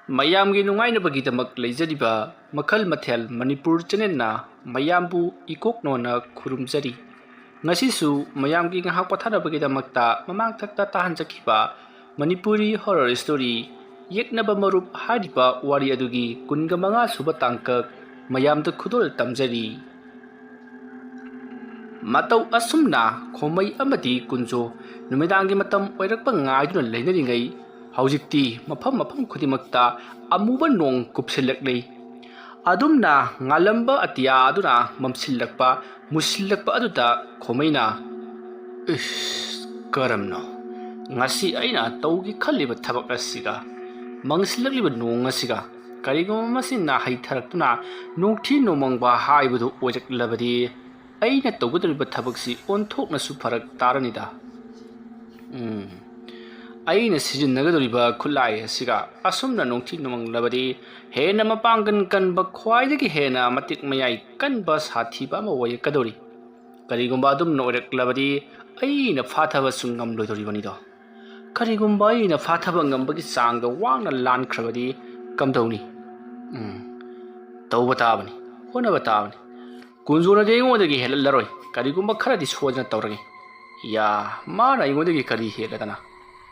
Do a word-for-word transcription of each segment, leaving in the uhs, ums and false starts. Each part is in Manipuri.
ꯃꯌꯥꯝꯒꯤ ꯅꯨꯡꯉꯥꯏꯅꯕꯒꯤꯗꯃꯛ ꯂꯩꯖꯔꯤꯕ ꯃꯈꯜ ꯃꯊꯦꯜ ꯃꯅꯤꯄꯨꯔ ꯆꯦꯅꯦꯜꯅ ꯃꯌꯥꯝꯕꯨ ꯏꯀꯣꯛꯅꯣꯅ ꯈꯨꯔꯨꯝꯖꯔꯤ꯫ ꯉꯁꯤꯁꯨ ꯃꯌꯥꯝꯒꯤ ꯉꯥꯏꯍꯥꯛ ꯄꯣꯊꯥꯅꯕꯒꯤꯗꯃꯛꯇ ꯃꯃꯥꯡꯊꯛꯇ ꯇꯥꯍꯟꯖꯈꯤꯕ ꯃꯅꯤꯄꯨꯔꯤ ꯍꯣꯔꯔ ꯁ꯭ꯇꯣꯔꯤ ꯌꯦꯛꯅꯕ ꯃꯔꯨꯞ ꯍꯥꯏꯔꯤꯕ ꯋꯥꯔꯤ ꯑꯗꯨꯒꯤ ꯀꯨꯟꯒ ꯃꯉꯥ ꯁꯨꯕ ꯇꯥꯡꯀꯛ ꯃꯌꯥꯝꯗ ꯈꯨꯗꯣꯜ ꯇꯝꯖꯔꯤ꯫ ꯃꯇꯧ ꯑꯁꯨꯝꯅ ꯈꯣꯃꯩ ꯑꯃꯗꯤ ꯀꯨꯟꯖꯣ ꯅꯨꯃꯤꯗꯥꯡꯒꯤ ꯃꯇꯝ ꯑꯣꯏꯔꯛꯄ ꯉꯥꯏꯗꯨꯅ ꯂꯩꯅꯔꯤꯉꯩ, ꯍꯧꯖꯤꯛꯇꯤ ꯃꯐꯝ ꯃꯐꯝ ꯈꯨꯗꯤꯡꯃꯛꯇ ꯑꯃꯨꯕ ꯅꯣꯡ ꯀꯨꯞꯁꯤꯜꯂꯛꯂꯤ꯫ ꯑꯗꯨꯝꯅ ꯉꯥꯜꯂꯝꯕ ꯑꯇꯤꯌꯥ ꯑꯗꯨꯅ ꯃꯝꯁꯤꯜꯂꯛꯄ, ꯃꯨꯁꯤꯜꯂꯛꯄ ꯑꯗꯨꯗ ꯈꯣꯃꯩꯅ, "ꯏꯁ, ꯀꯔꯝꯅꯣ? ꯉꯁꯤ ꯑꯩꯅ ꯇꯧꯒꯦ ꯈꯜꯂꯤꯕ ꯊꯕꯛ ꯑꯁꯤꯒ, ꯃꯪꯁꯤꯜꯂꯛꯂꯤꯕ ꯅꯣꯡ ꯑꯁꯤꯒ, ꯀꯔꯤꯒꯨꯝꯕ ꯃꯁꯤꯅ ꯍꯩꯊꯔꯛꯇꯨꯅ ꯅꯣꯡꯊꯤ ꯅꯣꯡꯃꯪꯕ ꯍꯥꯏꯕꯗꯨ ꯑꯣꯏꯔꯛꯂꯕꯗꯤ, ꯑꯩꯅ ꯇꯧꯒꯗꯧꯔꯤꯕ ꯊꯕꯛꯁꯤ ꯑꯣꯟꯊꯣꯛꯅꯁꯨ ꯐꯔꯛ ꯇꯥꯔꯅꯤꯗ꯫ ꯎꯝ, ꯑꯩꯅ ꯁꯤꯖꯤꯟꯅꯒꯗꯧꯔꯤꯕ ꯈꯨꯠꯂꯥꯏ ꯑꯁꯤꯒ ꯑꯁꯨꯝꯅ ꯅꯣꯡꯊꯤ ꯅꯣꯡꯃꯪꯂꯕꯗꯤ, ꯍꯦꯟꯅ ꯃꯄꯥꯡꯒꯜ ꯀꯟꯕ, ꯈ꯭ꯋꯥꯏꯗꯒꯤ ꯍꯦꯟꯅ ꯃꯇꯤꯛ ꯃꯌꯥꯏ ꯀꯟꯕ ꯁꯥꯊꯤꯕ ꯑꯃ ꯑꯣꯏꯔꯛꯀꯗꯧꯔꯤ꯫ ꯀꯔꯤꯒꯨꯝꯕ ꯑꯗꯨꯝꯅ ꯑꯣꯏꯔꯛꯂꯕꯗꯤ, ꯑꯩꯅ ꯐꯥꯊꯕꯁꯨ ꯉꯝꯂꯣꯏꯗꯧꯔꯤꯕꯅꯤꯗꯣ꯫ ꯀꯔꯤꯒꯨꯝꯕ ꯑꯩꯅ ꯐꯥꯊꯕ ꯉꯝꯕꯒꯤ ꯆꯥꯡꯒ ꯋꯥꯡꯅ ꯂꯥꯟꯈ꯭ꯔꯕꯗꯤ ꯀꯝꯗꯧꯅꯤ? ꯎꯝ, ꯇꯧꯕ ꯇꯥꯕꯅꯤ, ꯍꯣꯠꯅꯕ ꯇꯥꯕꯅꯤ꯫ ꯀꯨꯟꯖꯣꯅꯗꯤ ꯑꯩꯉꯣꯟꯗꯒꯤ ꯍꯦꯜꯂꯛꯂꯔꯣꯏ꯫ ꯀꯔꯤꯒꯨꯝꯕ ꯈꯔꯗꯤ ꯁꯣꯏꯗꯅ ꯇꯧꯔꯒꯦ꯫ ꯌꯥ, ꯃꯥꯅ ꯑꯩꯉꯣꯟꯗꯒꯤ ꯀꯔꯤ ꯍꯦꯜꯂꯗꯅ?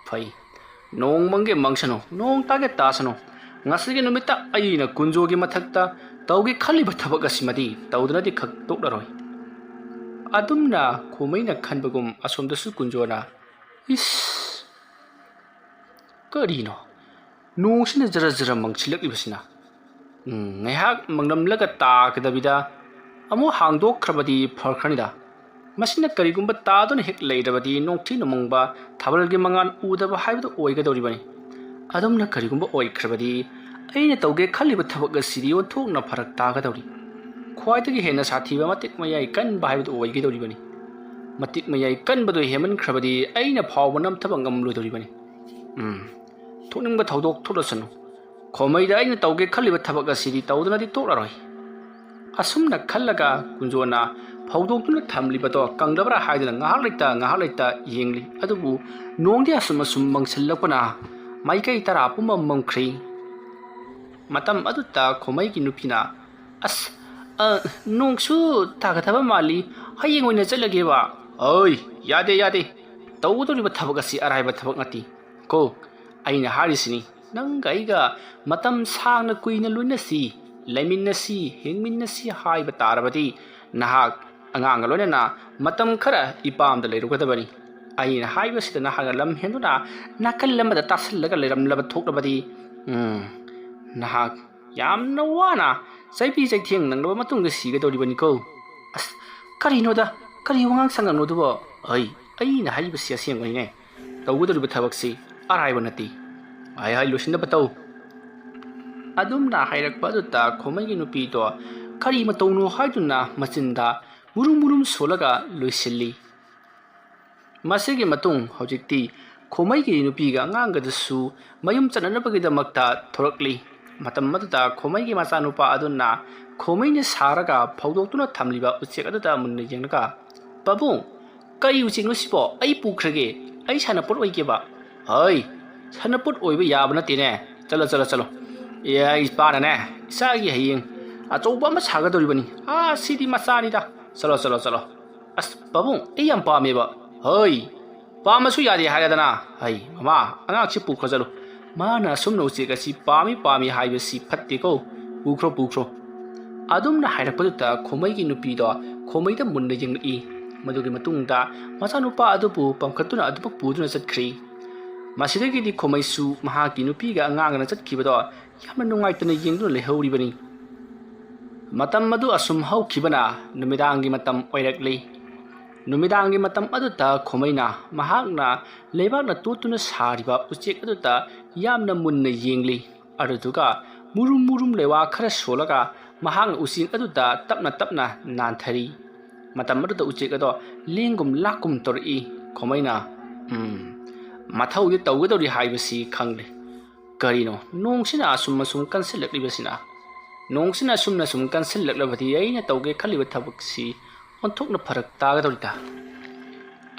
ꯐꯩ, ꯅꯣꯡ ꯃꯪꯒꯦ ꯃꯪꯁꯅꯨ, ꯅꯣꯡ ꯇꯥꯒꯦ ꯇꯥꯁꯅꯨ, ꯉꯁꯤꯒꯤ ꯅꯨꯃꯤꯠꯇ ꯑꯩꯅ ꯀꯨꯟꯖꯣꯒꯤ ꯃꯊꯛꯇ ꯇꯧꯒꯦ ꯈꯜꯂꯤꯕ ꯊꯕꯛ ꯑꯁꯤꯃꯗꯤ ꯇꯧꯗꯅꯗꯤ ꯈꯛ ꯇꯣꯛꯂꯔꯣꯏ꯫ ꯑꯗꯨꯝꯅ ꯈꯣꯃꯩꯅ ꯈꯟꯕꯒꯨꯝ ꯑꯁꯣꯝꯗꯁꯨ ꯀꯨꯟꯖꯣꯅ, "ꯏꯁ! ꯀꯔꯤꯅꯣ? ꯅꯣꯡꯁꯤꯅ ꯖꯔ ꯖꯔ ꯃꯪꯁꯤꯜꯂꯛꯂꯤꯕꯁꯤꯅ? ꯎꯝ, ꯉꯥꯏꯍꯥꯛ ꯃꯪꯂꯝꯂꯒ ꯇꯥꯒꯗꯕꯤꯗ ꯑꯃꯨꯛ ꯍꯥꯡꯗꯣꯛꯈ꯭ꯔꯕꯗꯤ ꯐꯈ꯭ꯔꯅꯤꯗ꯫ ꯃꯁꯤꯅ ꯀꯔꯤꯒꯨꯝꯕ ꯇꯥꯗꯨꯅ ꯍꯦꯛ ꯂꯩꯔꯕꯗꯤ ꯅꯣꯡꯊꯤ ꯅꯣꯡꯃꯪꯕ ꯊꯥꯕꯜꯒꯤ ꯃꯉꯥꯜ ꯎꯗꯕ ꯍꯥꯏꯕꯗꯨ ꯑꯣꯏꯒꯗꯧꯔꯤꯕꯅꯤ꯫ ꯑꯗꯨꯝꯅ ꯀꯔꯤꯒꯨꯝꯕ ꯑꯣꯏꯈ꯭ꯔꯕꯗꯤ ꯑꯩꯅ ꯇꯧꯒꯦ ꯈꯜꯂꯤꯕ ꯊꯕꯛ ꯑꯁꯤꯗꯤ ꯑꯣꯟꯊꯣꯛꯅ ꯐꯔꯛ ꯇꯥꯒꯗꯧꯔꯤ꯫ ꯈ꯭ꯋꯥꯏꯗꯒꯤ ꯍꯦꯟꯅ ꯁꯥꯊꯤꯕ ꯃꯇꯤꯛ ꯃꯌꯥꯏ ꯀꯟꯕ ꯍꯥꯏꯕꯗꯨ ꯑꯣꯏꯒꯗꯧꯔꯤꯕꯅꯤ꯫ ꯃꯇꯤꯛ ꯃꯌꯥꯏ ꯀꯟꯕꯗꯨ ꯍꯦꯟꯃꯟꯈ꯭ꯔꯕꯗꯤ ꯑꯩꯅ ꯐꯥꯎꯕ ꯅꯝꯊꯕ ꯉꯝꯂꯣꯏꯗꯧꯔꯤꯕꯅꯤ꯫ ꯎꯝ, ꯊꯣꯛꯅꯤꯡꯕ ꯊꯧꯗꯣꯛ ꯊꯣꯛꯂꯁꯅꯨ꯫ ꯈꯣꯃꯩꯗ ꯑꯩꯅ ꯇꯧꯒꯦ ꯈꯜꯂꯤꯕ ꯊꯕꯛ ꯑꯁꯤꯗꯤ ꯇꯧꯗꯅꯗꯤ ꯇꯣꯛꯂꯔꯣꯏ"꯫ ꯑꯁꯨꯝꯅ ꯈꯜꯂꯒ ꯀꯨꯟꯖꯣꯅ ꯐꯧꯗꯣꯛꯇꯨꯅ ꯊꯝꯂꯤꯕꯗꯣ ꯀꯪꯂꯕ꯭ꯔꯥ ꯍꯥꯏꯗꯨꯅ ꯉꯥꯏꯍꯥꯛ ꯂꯩꯇ ꯉꯥꯏꯍꯥꯛ ꯂꯩꯇ ꯌꯦꯡꯂꯤ꯫ ꯑꯗꯨꯕꯨ ꯅꯣꯡꯗꯤ ꯑꯁꯨꯝ ꯑꯁꯨꯝ ꯃꯪꯁꯤꯜꯂꯛꯄꯅ ꯃꯥꯏꯀꯩ ꯇꯔꯥ ꯄꯨꯝꯕ ꯃꯝꯈ꯭ꯔꯦ꯫ ꯃꯇꯝ ꯑꯗꯨꯗ ꯈꯣꯃꯩꯒꯤ ꯅꯨꯄꯤꯅ, "ꯑꯁ, ꯑ, ꯅꯣꯡꯁꯨ ꯇꯥꯒꯗꯕ ꯃꯥꯜꯂꯤ, ꯍꯌꯦꯡ ꯑꯣꯏꯅ ꯆꯠꯂꯒꯦꯕ꯫" "ꯑꯣꯏ, ꯌꯥꯗꯦ, ꯌꯥꯗꯦ, ꯇꯧꯒꯗꯧꯔꯤꯕ ꯊꯕꯛ ꯑꯁꯤ ꯑꯔꯥꯏꯕ ꯊꯕꯛ ꯅꯠꯇꯦ ꯀꯣ꯫ ꯑꯩꯅ ꯍꯥꯏꯔꯤꯁꯤꯅꯤ, ꯅꯪꯒ ꯑꯩꯒ ꯃꯇꯝ ꯁꯥꯡꯅ ꯀꯨꯏꯅ ꯂꯣꯏꯅꯁꯤ, ꯂꯩꯃꯤꯟꯅꯁꯤ, ꯍꯤꯡꯃꯤꯟꯅꯁꯤ ꯍꯥꯏꯕ ꯇꯥꯔꯕꯗꯤ ꯅꯍꯥꯛ ꯑꯉꯥꯡꯒ ꯂꯣꯏꯅꯅ ꯃꯇꯝ ꯈꯔ ꯏꯄꯥꯝꯗ ꯂꯩꯔꯨꯒꯗꯕꯅꯤ꯫ ꯑꯩꯅ ꯍꯥꯏꯕꯁꯤꯗ ꯅꯍꯥꯛꯅ ꯂꯝ ꯍꯦꯟꯗꯨꯅ ꯅꯥꯀꯜ ꯑꯃꯗ ꯇꯥꯁꯤꯜꯂꯒ ꯂꯩꯔꯝꯂꯕ ꯊꯣꯛꯂꯕꯗꯤ, ꯎꯝ, ꯅꯍꯥꯛ ꯌꯥꯝꯅ ꯋꯥꯅ ꯆꯩꯕꯤ ꯆꯩꯊꯦꯡ ꯅꯪꯂꯕ ꯃꯇꯨꯡꯗ ꯁꯤꯒꯗꯧꯔꯤꯕꯅꯤꯀꯣ꯫" "ꯑꯁ, ꯀꯔꯤꯅꯣꯗ, ꯀꯔꯤ ꯋꯥꯉꯥꯡ ꯁꯉꯥꯡꯅꯣꯗꯨꯕꯣ? ꯑꯩ, ꯑꯩꯅ ꯍꯥꯏꯔꯤꯕꯁꯤ ꯑꯁꯦꯡꯕꯅꯤꯅꯦ꯫ ꯇꯧꯒꯗꯧꯔꯤꯕ ꯊꯕꯛꯁꯤ ꯑꯔꯥꯏꯕ ꯅꯠꯇꯦ꯫ ꯍꯥꯏ ꯍꯥꯏ ꯂꯣꯏꯁꯤꯟꯅꯕ ꯇꯧ꯫" ꯑꯗꯨꯝꯅ ꯍꯥꯏꯔꯛꯄ ꯑꯗꯨꯗ ꯈꯣꯃꯩꯒꯤ ꯅꯨꯄꯤꯗꯣ ꯀꯔꯤ ꯃꯇꯧꯅꯣ ꯍꯥꯏꯗꯨꯅ ꯃꯆꯤꯟꯗ ꯃꯨꯔꯨꯝ ꯃꯨꯔꯨꯝ ꯁꯣꯜꯂꯒ ꯂꯣꯏꯁꯤꯜꯂꯤ꯫ ꯃꯁꯤꯒꯤ ꯃꯇꯨꯡ ꯍꯧꯖꯤꯛꯇꯤ ꯈꯣꯃꯩꯒꯤ ꯅꯨꯄꯤꯒ ꯑꯉꯥꯡꯒꯗꯁꯨ ꯃꯌꯨꯝ ꯆꯠꯅꯅꯕꯒꯤꯗꯃꯛꯇ ꯊꯣꯔꯛꯂꯤ꯫ ꯃꯇꯝ ꯑꯗꯨꯗ ꯈꯣꯃꯩꯒꯤ ꯃꯆꯥꯅꯨꯄꯥ ꯑꯗꯨꯅ ꯈꯣꯃꯩꯅ ꯁꯥꯔꯒ ꯐꯧꯗꯣꯛꯇꯨꯅ ꯊꯝꯂꯤꯕ ꯎꯆꯦꯛ ꯑꯗꯨꯗ ꯃꯨꯟꯅ ꯌꯦꯡꯂꯒ, "ꯄꯥꯕꯨꯡ, ꯀꯔꯤ ꯎꯆꯦꯛꯅꯣ ꯁꯤꯕꯣ? ꯑꯩ ꯄꯨꯈ꯭ꯔꯒꯦ꯫ ꯑꯩ ꯁꯥꯟꯅꯄꯣꯠ ꯑꯣꯏꯒꯦꯕ꯫" "ꯍꯩ, ꯁꯥꯟꯅꯄꯣꯠ ꯑꯣꯏꯕ ꯌꯥꯕ ꯅꯠꯇꯦꯅꯦ꯫ ꯆꯠꯂꯣ, ꯆꯠꯂꯣ, ꯆꯠꯂꯣ꯫ ꯑꯦ, ꯑꯩ ꯏꯄꯥꯅꯅꯦ, ꯏꯆꯥꯒꯤ ꯍꯌꯦꯡ ꯑꯆꯧꯕ ꯑꯃ ꯁꯥꯒꯗꯧꯔꯤꯕꯅꯤ꯫ ꯑꯥ, ꯁꯤꯗꯤ ꯃꯆꯥꯅꯤꯗ꯫ ꯆꯠꯂꯣ, ꯆꯠꯂꯣ, ꯆꯠꯂꯣ꯫ ꯑꯁ, ꯄꯥꯕꯨꯡ, ꯑꯩ ꯌꯥꯝ ꯄꯥꯝꯃꯦꯕ꯫ ꯍꯩ, ꯄꯥꯝꯃꯁꯨ ꯌꯥꯗꯦ ꯍꯥꯏꯔꯗꯅ꯫ ꯍꯩ, ꯃꯃꯥ, ꯑꯉꯥꯡꯁꯤ ꯄꯨꯈ꯭ꯔꯣ ꯆꯠꯂꯨ꯫ ꯃꯥꯅ ꯑꯁꯨꯝꯅ ꯎꯆꯦꯛ ꯑꯁꯤ ꯄꯥꯝꯃꯤ, ꯄꯥꯝꯃꯤ ꯍꯥꯏꯕꯁꯤ ꯐꯠꯇꯦꯀꯣ꯫ ꯄꯨꯈ꯭ꯔꯣ, ꯄꯨꯈ꯭ꯔꯣ꯫" ꯑꯗꯨꯝꯅ ꯍꯥꯏꯔꯛꯄꯗꯨꯗ ꯈꯣꯃꯩꯒꯤ ꯅꯨꯄꯤꯗꯣ ꯈꯣꯃꯩꯗ ꯃꯨꯟꯅ ꯌꯦꯡꯂꯛꯏ꯫ ꯃꯗꯨꯒꯤ ꯃꯇꯨꯡꯗ ꯃꯆꯥꯅꯨꯄꯥ ꯑꯗꯨꯕꯨ ꯄꯝꯈꯠꯇꯨꯅ ꯑꯗꯨꯃꯛ ꯄꯨꯗꯨꯅ ꯆꯠꯈ꯭ꯔꯤ꯫ ꯃꯁꯤꯗꯒꯤꯗꯤ ꯈꯣꯃꯩꯁꯨ ꯃꯍꯥꯛꯀꯤ ꯅꯨꯄꯤꯒ ꯑꯉꯥꯡꯒꯅ ꯆꯠꯈꯤꯕꯗꯣ ꯌꯥꯝꯅ ꯅꯨꯡꯉꯥꯏꯇꯅ ꯌꯦꯡꯗꯨꯅ ꯂꯩꯍꯧꯔꯤꯕꯅꯤ꯫ ꯃꯇꯝ ꯑꯗꯨ ꯑꯁꯨꯝ ꯍꯧꯈꯤꯕꯅ ꯅꯨꯃꯤꯗꯥꯡꯒꯤ ꯃꯇꯝ ꯑꯣꯏꯔꯛꯂꯤ꯫ ꯅꯨꯃꯤꯗꯥꯡꯒꯤ ꯃꯇꯝ ꯑꯗꯨꯗ ꯈꯣꯃꯩꯅ ꯃꯍꯥꯛꯅ ꯂꯩꯕꯥꯛꯅ ꯇꯣꯠꯇꯨꯅ ꯁꯥꯔꯤꯕ ꯎꯆꯦꯛ ꯑꯗꯨꯗ ꯌꯥꯝꯅ ꯃꯨꯟꯅ ꯌꯦꯡꯂꯤ꯫ ꯑꯗꯨꯗꯨꯒ ꯃꯨꯔꯨꯝ ꯃꯨꯔꯨꯝ ꯂꯩꯋꯥ ꯈꯔ ꯁꯣꯜꯂꯒ ꯃꯍꯥꯛꯅ ꯎꯆꯦꯛ ꯑꯗꯨꯗ ꯇꯞꯅ ꯇꯞꯅ ꯅꯥꯟꯊꯔꯤ꯫ ꯃꯇꯝ ꯑꯗꯨꯗ ꯎꯆꯦꯛ ꯑꯗꯣ ꯂꯦꯡꯒꯨꯝ ꯂꯥꯛꯀꯨꯝ ꯇꯧꯔꯛꯏ꯫ ꯈꯣꯃꯩꯅ, "ꯎꯝ, ꯃꯊꯧꯗꯤ ꯇꯧꯒꯗꯧꯔꯤ ꯍꯥꯏꯕꯁꯤ ꯈꯪꯂꯦ꯫ ꯀꯔꯤꯅꯣ ꯅꯣꯡꯁꯤꯅ ꯑꯁꯨꯝ ꯑꯁꯨꯝ ꯀꯟꯁꯤꯜꯂꯛꯂꯤꯕꯁꯤꯅ? ꯅꯣꯡꯁꯤꯅ ꯑꯁꯨꯝꯅ ꯁꯨꯝ ꯀꯟꯁꯤꯜꯂꯛꯂꯕꯗꯤ ꯑꯩꯅ ꯇꯧꯒꯦ ꯈꯜꯂꯤꯕ ꯊꯕꯛꯁꯤ ꯑꯣꯟꯊꯣꯛꯅ ꯐꯔꯛ ꯇꯥꯒꯗꯧꯔꯤꯗ꯫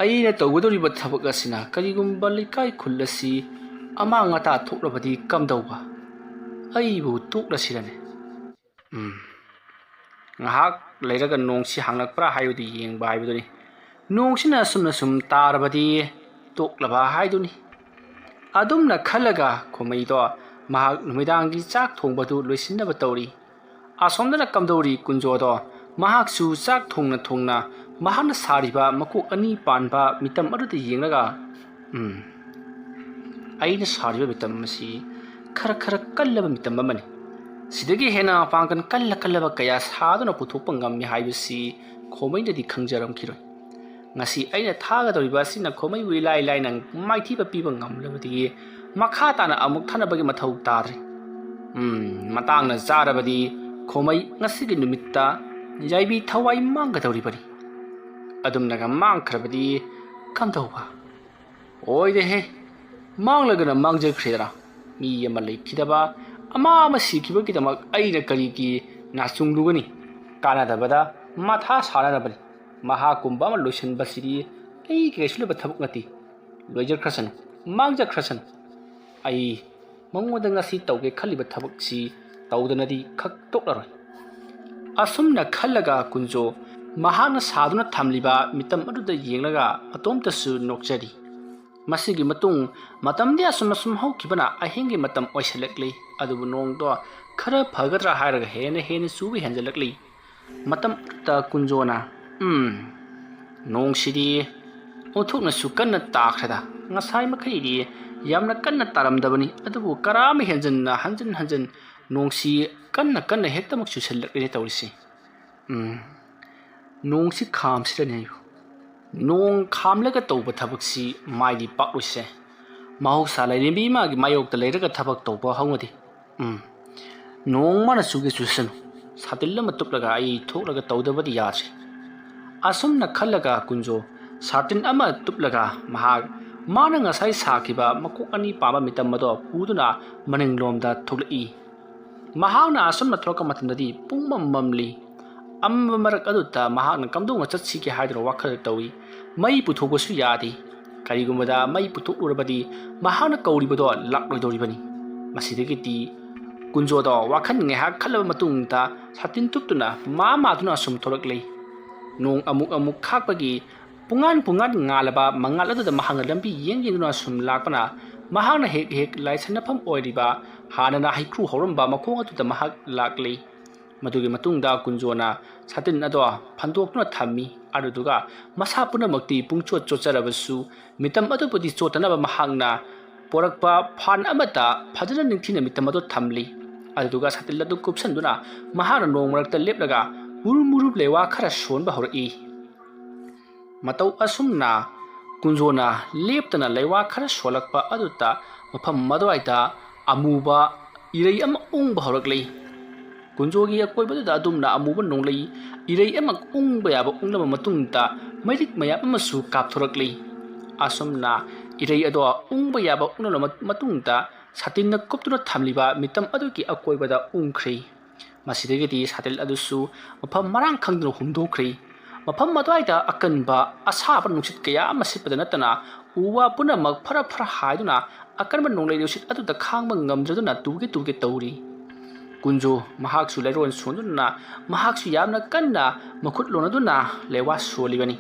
ꯑꯩꯅ ꯇꯧꯒꯗꯧꯔꯤꯕ ꯊꯕꯛ ꯑꯁꯤꯅ ꯀꯔꯤꯒꯨꯝꯕ ꯂꯩꯀꯥꯏ ꯈꯨꯜ ꯑꯁꯤ ꯑꯃꯥꯡ ꯑꯇꯥ ꯊꯣꯛꯂꯕꯗꯤ ꯀꯝꯗꯧꯕ?" ꯑꯩꯕꯨ ꯇꯣꯛꯂꯁꯤꯔꯅꯦ? ꯎꯝ, ꯉꯥꯏꯍꯥꯛ ꯂꯩꯔꯒ ꯅꯣꯡꯁꯤ ꯍꯥꯡꯂꯛꯄ꯭ꯔꯥ ꯍꯥꯏꯕꯗꯨ ꯌꯦꯡꯕ ꯍꯥꯏꯕꯗꯨꯅꯤ꯫ ꯅꯣꯡꯁꯤꯅ ꯑꯁꯨꯝꯅ ꯁꯨꯝ ꯇꯥꯔꯕꯗꯤ ꯇꯣꯛꯂꯕ ꯍꯥꯏꯗꯨꯅꯤ꯫ ꯑꯗꯨꯝꯅ ꯈꯜꯂꯒ ꯈꯣꯃꯩꯗꯣ ꯃꯍꯥꯛ ꯅꯨꯃꯤꯗꯥꯡꯒꯤ ꯆꯥꯛ ꯊꯣꯡꯕꯗꯨ ꯂꯣꯏꯁꯤꯟꯅꯕ ꯇꯧꯔꯤ꯫ ꯑꯁꯣꯝꯗꯅ ꯀꯝꯗꯧꯔꯤ ꯀꯨꯟꯖꯣꯗꯣ ꯃꯍꯥꯛꯁꯨ ꯆꯥꯛ ꯊꯣꯡꯅ ꯊꯣꯡꯅ ꯃꯍꯥꯛꯅ ꯁꯥꯔꯤꯕ ꯃꯀꯣꯛ ꯑꯅꯤ ꯄꯥꯟꯕ ꯃꯤꯇꯝ ꯑꯗꯨꯗ ꯌꯦꯡꯂꯒ, "ꯎꯝ, ꯑꯩꯅ ꯁꯥꯔꯤꯕ ꯃꯤꯇꯝ ꯑꯁꯤ ꯈꯔ ꯈꯔ ꯀꯜꯂꯕ ꯃꯤꯇꯝ ꯑꯃꯅꯤ꯫ ꯁꯤꯗꯒꯤ ꯍꯦꯟꯅ ꯃꯄꯥꯡꯒꯜ ꯀꯜꯂ ꯀꯜꯂꯕ ꯀꯌꯥ ꯁꯥꯗꯨꯅ ꯄꯨꯊꯣꯛꯄ ꯉꯝꯃꯤ ꯍꯥꯏꯕꯁꯤ ꯈꯣꯃꯩꯅꯗꯤ ꯈꯪꯖꯔꯝꯈꯤꯔꯣꯏ꯫ ꯉꯁꯤ ꯑꯩꯅ ꯊꯥꯒꯗꯧꯔꯤꯕ ꯑꯁꯤꯅ ꯈꯣꯃꯩꯕꯨ ꯏꯂꯥꯏ ꯂꯥꯏꯅ ꯃꯥꯏꯊꯤꯕ ꯄꯤꯕ ꯉꯝꯂꯕꯗꯤ ꯃꯈꯥ ꯇꯥꯅ ꯑꯃꯨꯛ ꯊꯥꯅꯕꯒꯤ ꯃꯊꯧ ꯇꯥꯗ꯭ꯔꯦ꯫ ꯎꯝ, ꯃꯇꯥꯡꯅ ꯆꯥꯔꯕꯗꯤ ꯈꯣꯃꯩ ꯉꯁꯤꯒꯤ ꯅꯨꯃꯤꯠꯇ ꯌꯥꯏꯕꯤ ꯊꯋꯥꯏ ꯃꯥꯡꯒꯗꯧꯔꯤꯕꯅꯤ꯫ ꯑꯗꯨꯝꯅꯒ ꯃꯥꯡꯈ꯭ꯔꯕꯗꯤ ꯀꯝꯗꯧꯕ?" "ꯑꯣꯏꯔꯦꯍꯦ, ꯃꯥꯡꯂꯒꯅ ꯃꯥꯡꯖꯈ꯭ꯔꯦꯗꯅ꯫ ꯃꯤ ꯑꯃ ꯂꯩꯈꯤꯗꯕ, ꯑꯃ ꯑꯃ ꯁꯤꯈꯤꯕꯒꯤꯗꯃꯛ ꯑꯩꯅ ꯀꯔꯤꯒꯤ ꯅꯥꯆꯨꯡꯂꯨꯒꯅꯤ? ꯀꯥꯟꯅꯗꯕꯗ ꯃꯊꯥ ꯁꯥꯅꯅꯕꯅꯤ꯫ ꯃꯍꯥꯛꯀꯨꯝꯕ ꯑꯃ ꯂꯣꯏꯁꯤꯟꯕꯁꯤꯗꯤ ꯑꯩꯒꯤ ꯀꯩꯁꯨ ꯂꯩꯕ ꯊꯕꯛ ꯅꯠꯇꯦ꯫ ꯂꯣꯏꯖꯈ꯭ꯔꯁꯅꯨ, ꯃꯥꯡꯖꯈ꯭ꯔꯁꯅꯨ꯫ ꯑꯩ ꯃꯉꯣꯟꯗ ꯉꯁꯤ ꯇꯧꯒꯦ ꯈꯜꯂꯤꯕ ꯊꯕꯛꯁꯤ ꯇꯧꯗꯅꯗꯤ ꯈꯛ ꯇꯣꯛꯂꯔꯣꯏ꯫" ꯑꯁꯨꯝꯅ ꯈꯜꯂꯒ ꯀꯨꯟꯖꯣ ꯃꯍꯥꯛꯅ ꯁꯥꯗꯨꯅ ꯊꯝꯂꯤꯕ ꯃꯤꯇꯝ ꯑꯗꯨꯗ ꯌꯦꯡꯂꯒ ꯃꯇꯣꯝꯇꯁꯨ ꯅꯣꯛꯆꯔꯤ꯫ ꯃꯁꯤꯒꯤ ꯃꯇꯨꯡ ꯃꯇꯝꯗꯤ ꯑꯁꯨꯝ ꯑꯁꯨꯝ ꯍꯧꯈꯤꯕꯅ ꯑꯍꯤꯡꯒꯤ ꯃꯇꯝ ꯑꯣꯏꯁꯤꯜꯂꯛꯂꯤ꯫ ꯑꯗꯨꯕꯨ ꯅꯣꯡꯗꯣ ꯈꯔ ꯐꯒꯗ꯭ꯔꯥ ꯍꯥꯏꯔꯒ ꯍꯦꯟꯅ ꯍꯦꯟꯅ ꯆꯨꯕ ꯍꯦꯟꯖꯜꯂꯛꯂꯤ꯫ ꯃꯇꯝ ꯑꯗꯨꯗ ꯀꯨꯟꯖꯣꯅ, "ꯎꯝ, ꯅꯣꯡꯁꯤꯗꯤ ꯑꯣꯟꯊꯣꯛꯅꯁꯨ ꯀꯟꯅ ꯇꯥꯈ꯭ꯔꯦꯗ꯫ ꯉꯁꯥꯏ ꯃꯈꯩꯗꯤ ꯌꯥꯝꯅ ꯀꯟꯅ ꯇꯥꯔꯝꯗꯕꯅꯤ, ꯑꯗꯨꯕꯨ ꯀꯔꯥ ꯑꯃ ꯍꯦꯟꯖꯟꯅ ꯍꯟꯖꯟ ꯍꯟꯖꯟ ꯅꯣꯡꯁꯤ ꯀꯟꯅ ꯀꯟꯅ ꯍꯦꯛꯇꯃꯛ ꯆꯨꯁꯜꯂꯛꯂꯦꯅꯦ ꯇꯧꯔꯤꯁꯤ꯫ ꯎꯝ, ꯅꯣꯡꯁꯤ ꯈꯥꯝꯁꯤꯔꯅꯦ ꯑꯩꯕꯨ? ꯅꯣꯡ ꯈꯥꯝꯂꯒ ꯇꯧꯕ ꯊꯕꯛꯁꯤ ꯃꯥꯏꯗꯤ ꯄꯥꯛꯂꯣꯏꯁꯦ꯫ ꯃꯍꯧꯁꯥ ꯂꯥꯏꯔꯦꯝꯕꯤ ꯏꯃꯥꯒꯤ ꯃꯥꯌꯣꯛꯇ ꯂꯩꯔꯒ ꯊꯕꯛ ꯇꯧꯕ ꯍꯧꯅꯗꯦ꯫ ꯎꯝ, ꯅꯣꯡ ꯃꯥꯅ ꯆꯨꯒꯦ ꯆꯨꯁꯅꯨ, ꯁꯥꯇꯤꯟ ꯑꯃ ꯇꯨꯞꯂꯒ ꯑꯩ ꯊꯣꯛꯂꯒ ꯇꯧꯗꯕꯗꯤ ꯌꯥꯗ꯭ꯔꯦ꯫" ꯑꯁꯨꯝꯅ ꯈꯜꯂꯒ ꯀꯨꯟꯖꯣ ꯁꯥꯇꯤꯟ ꯑꯃ ꯇꯨꯞꯂꯒ ꯃꯍꯥꯛ ꯃꯥꯅ ꯉꯁꯥꯏ ꯁꯥꯈꯤꯕ ꯃꯀꯣꯛ ꯑꯅꯤ ꯄꯥꯟꯕ ꯃꯤꯇꯝ ꯑꯗꯣ ꯄꯨꯗꯨꯅ ꯃꯅꯤꯡꯂꯣꯝꯗ ꯊꯣꯛꯂꯛꯏ꯫ ꯃꯍꯥꯛꯅ ꯑꯁꯨꯝꯅ ꯊꯣꯛꯂꯛꯄ ꯃꯇꯝꯗꯗꯤ ꯄꯨꯡꯃꯝ ꯃꯝꯂꯤ꯫ ꯑꯃꯝꯕ ꯃꯔꯛ ꯑꯗꯨꯗ ꯃꯍꯥꯛꯅ ꯀꯝꯗꯧꯅ ꯆꯠꯁꯤꯒꯦ ꯍꯥꯏꯗꯨꯅ ꯋꯥꯈꯜ ꯇꯧꯏ꯫ ꯃꯩ ꯄꯨꯊꯣꯛꯄꯁꯨ ꯌꯥꯗꯦ꯫ ꯀꯔꯤꯒꯨꯝꯕꯗ ꯃꯩ ꯄꯨꯊꯣꯛꯂꯨꯔꯕꯗꯤ ꯃꯍꯥꯛꯅ ꯀꯧꯔꯤꯕꯗꯣ ꯂꯥꯛꯂꯣꯏꯗꯧꯔꯤꯕꯅꯤ꯫ ꯃꯁꯤꯗꯒꯤꯗꯤ ꯀꯨꯟꯖꯣꯗꯣ ꯋꯥꯈꯜ ꯉꯥꯏꯍꯥꯛ ꯈꯜꯂꯕ ꯃꯇꯨꯡꯗ ꯁꯥꯇꯤꯟ ꯇꯨꯞꯇꯨꯅ ꯃꯥ ꯃꯥꯗꯨꯅ ꯁꯨꯝ ꯊꯣꯛꯂꯛꯂꯤ꯫ ꯅꯣꯡ ꯑꯃꯨꯛ ꯑꯃꯨꯛ ꯈꯥꯛꯄꯒꯤ ꯄꯨꯡꯉꯥꯟ ꯄꯨꯡꯉꯥꯟ ꯉꯥꯜꯂꯕ ꯃꯉꯥꯜ ꯑꯗꯨꯗ ꯃꯍꯥꯛꯅ ꯂꯝꯕꯤ ꯌꯦꯡ ꯌꯦꯡꯗꯨꯅ ꯁꯨꯝ ꯂꯥꯛꯄꯅ, ꯃꯍꯥꯛꯅ ꯍꯦꯛ ꯍꯦꯛ ꯂꯥꯏꯁꯟꯅꯐꯝ ꯑꯣꯏꯔꯤꯕ ꯍꯥꯟꯅꯅ ꯍꯩꯀ꯭ꯔꯨ ꯍꯧꯔꯝꯕ ꯃꯈꯣꯡ ꯑꯗꯨꯗ ꯃꯍꯥꯛ ꯂꯥꯛꯂꯤ꯫ ꯃꯗꯨꯒꯤ ꯃꯇꯨꯡꯗ ꯀꯨꯟꯖꯣꯅ ꯁꯥꯇꯤꯟ ꯑꯗꯣ ꯐꯟꯗꯣꯛꯇꯨꯅ ꯊꯝꯃꯤ꯫ ꯑꯗꯨꯗꯨꯒ ꯃꯁꯥ ꯄꯨꯝꯅꯃꯛꯇꯤ ꯄꯨꯡꯆꯣꯠ ꯆꯣꯠꯆꯔꯕꯁꯨ, ꯃꯤꯇꯝ ꯑꯗꯨꯕꯨꯗꯤ ꯆꯣꯠꯇꯅꯕ ꯃꯍꯥꯛꯅ ꯄꯣꯔꯛꯄ ꯐꯥꯟ ꯑꯃꯗ ꯐꯖꯅ ꯅꯤꯡꯊꯤꯅ ꯃꯤꯇꯝ ꯑꯗꯨ ꯊꯝꯂꯤ꯫ ꯑꯗꯨꯗꯨꯒ ꯁꯥꯇꯤꯟ ꯑꯗꯨ ꯀꯨꯞꯁꯟꯗꯨꯅ ꯃꯍꯥꯛꯅ ꯅꯣꯡ ꯃꯔꯛꯇ ꯂꯦꯞꯂꯒ ꯃꯨꯔꯨꯝ ꯃꯨꯔꯨꯝ ꯂꯩꯋꯥ ꯈꯔ ꯁꯣꯟꯕ ꯍꯧꯔꯛꯏ꯫ ꯃꯇꯧ ꯑꯁꯨꯝꯅ ꯀꯨꯟꯖꯣꯅ ꯂꯦꯞꯇꯅ ꯂꯩꯋꯥ ꯈꯔ ꯁꯣꯜꯂꯛꯄ ꯑꯗꯨꯗ ꯃꯐꯝ ꯑꯗꯨꯋꯥꯏꯗ ꯑꯃꯨꯕ ꯏꯔꯩ ꯑꯃ ꯎꯪꯕ ꯍꯧꯔꯛꯂꯤ꯫ ꯀꯨꯟꯖꯣꯒꯤ ꯑꯀꯣꯏꯕꯗꯨꯗ ꯑꯗꯨꯝꯅ ꯑꯃꯨꯕ ꯅꯣꯡꯂꯩ ꯏꯔꯩ ꯑꯃ ꯎꯪꯕ ꯌꯥꯕ ꯎꯪꯂꯕ ꯃꯇꯨꯡꯗ ꯃꯩꯔꯤꯛ ꯃꯌꯥꯝ ꯑꯃꯁꯨ ꯀꯥꯞꯊꯣꯔꯛꯂꯤ꯫ ꯑꯁꯨꯝꯅ ꯏꯔꯩ ꯑꯗꯣ ꯎꯪꯕ ꯌꯥꯕ ꯎꯪꯂꯕ ꯃꯇꯨꯡꯗ ꯁꯥꯇꯤꯟꯅ ꯀꯨꯞꯇꯨꯅ ꯊꯝꯂꯤꯕ ꯃꯤꯇꯝ ꯑꯗꯨꯒꯤ ꯑꯀꯣꯏꯕꯗ ꯎꯪꯈ꯭ꯔꯤ꯫ ꯃꯁꯤꯗꯒꯤꯗꯤ ꯁꯥꯇꯤꯟ ꯑꯗꯨꯁꯨ ꯃꯐꯝ ꯃꯔꯥꯡ ꯈꯪꯗꯅ ꯍꯨꯝꯗꯣꯛꯈ꯭ꯔꯤ꯫ ꯃꯐꯝ ꯑꯗꯨꯋꯥꯏꯗ ꯑꯀꯟꯕ ꯑꯁꯥꯕ ꯅꯨꯡꯁꯤꯠ ꯀꯌꯥ ꯑꯃ ꯁꯤꯠꯄꯗ ꯅꯠꯇꯅ ꯎ ꯋꯥ ꯄꯨꯝꯅꯃꯛ ꯐꯔ ꯐꯔ ꯍꯥꯏꯗꯨꯅ ꯑꯀꯟꯕ ꯅꯣꯡꯂꯩ ꯅꯨꯡꯁꯤꯠ ꯑꯗꯨꯗ ꯈꯥꯡꯕ ꯉꯝꯗ꯭ꯔꯗꯨꯅ ꯇꯨꯒꯦ ꯇꯨꯒꯦ ꯇꯧꯔꯤ꯫ ꯀꯨꯟꯖꯣ ꯃꯍꯥꯛꯁꯨ ꯂꯩꯔꯣꯟ ꯁꯣꯟꯗꯨꯅ ꯃꯍꯥꯛꯁꯨ ꯌꯥꯝꯅ ꯀꯟꯅ ꯃꯈꯨꯠ ꯂꯣꯟꯅꯗꯨꯅ ꯂꯩꯋꯥ ꯁꯣꯜꯂꯤꯕꯅꯤ꯫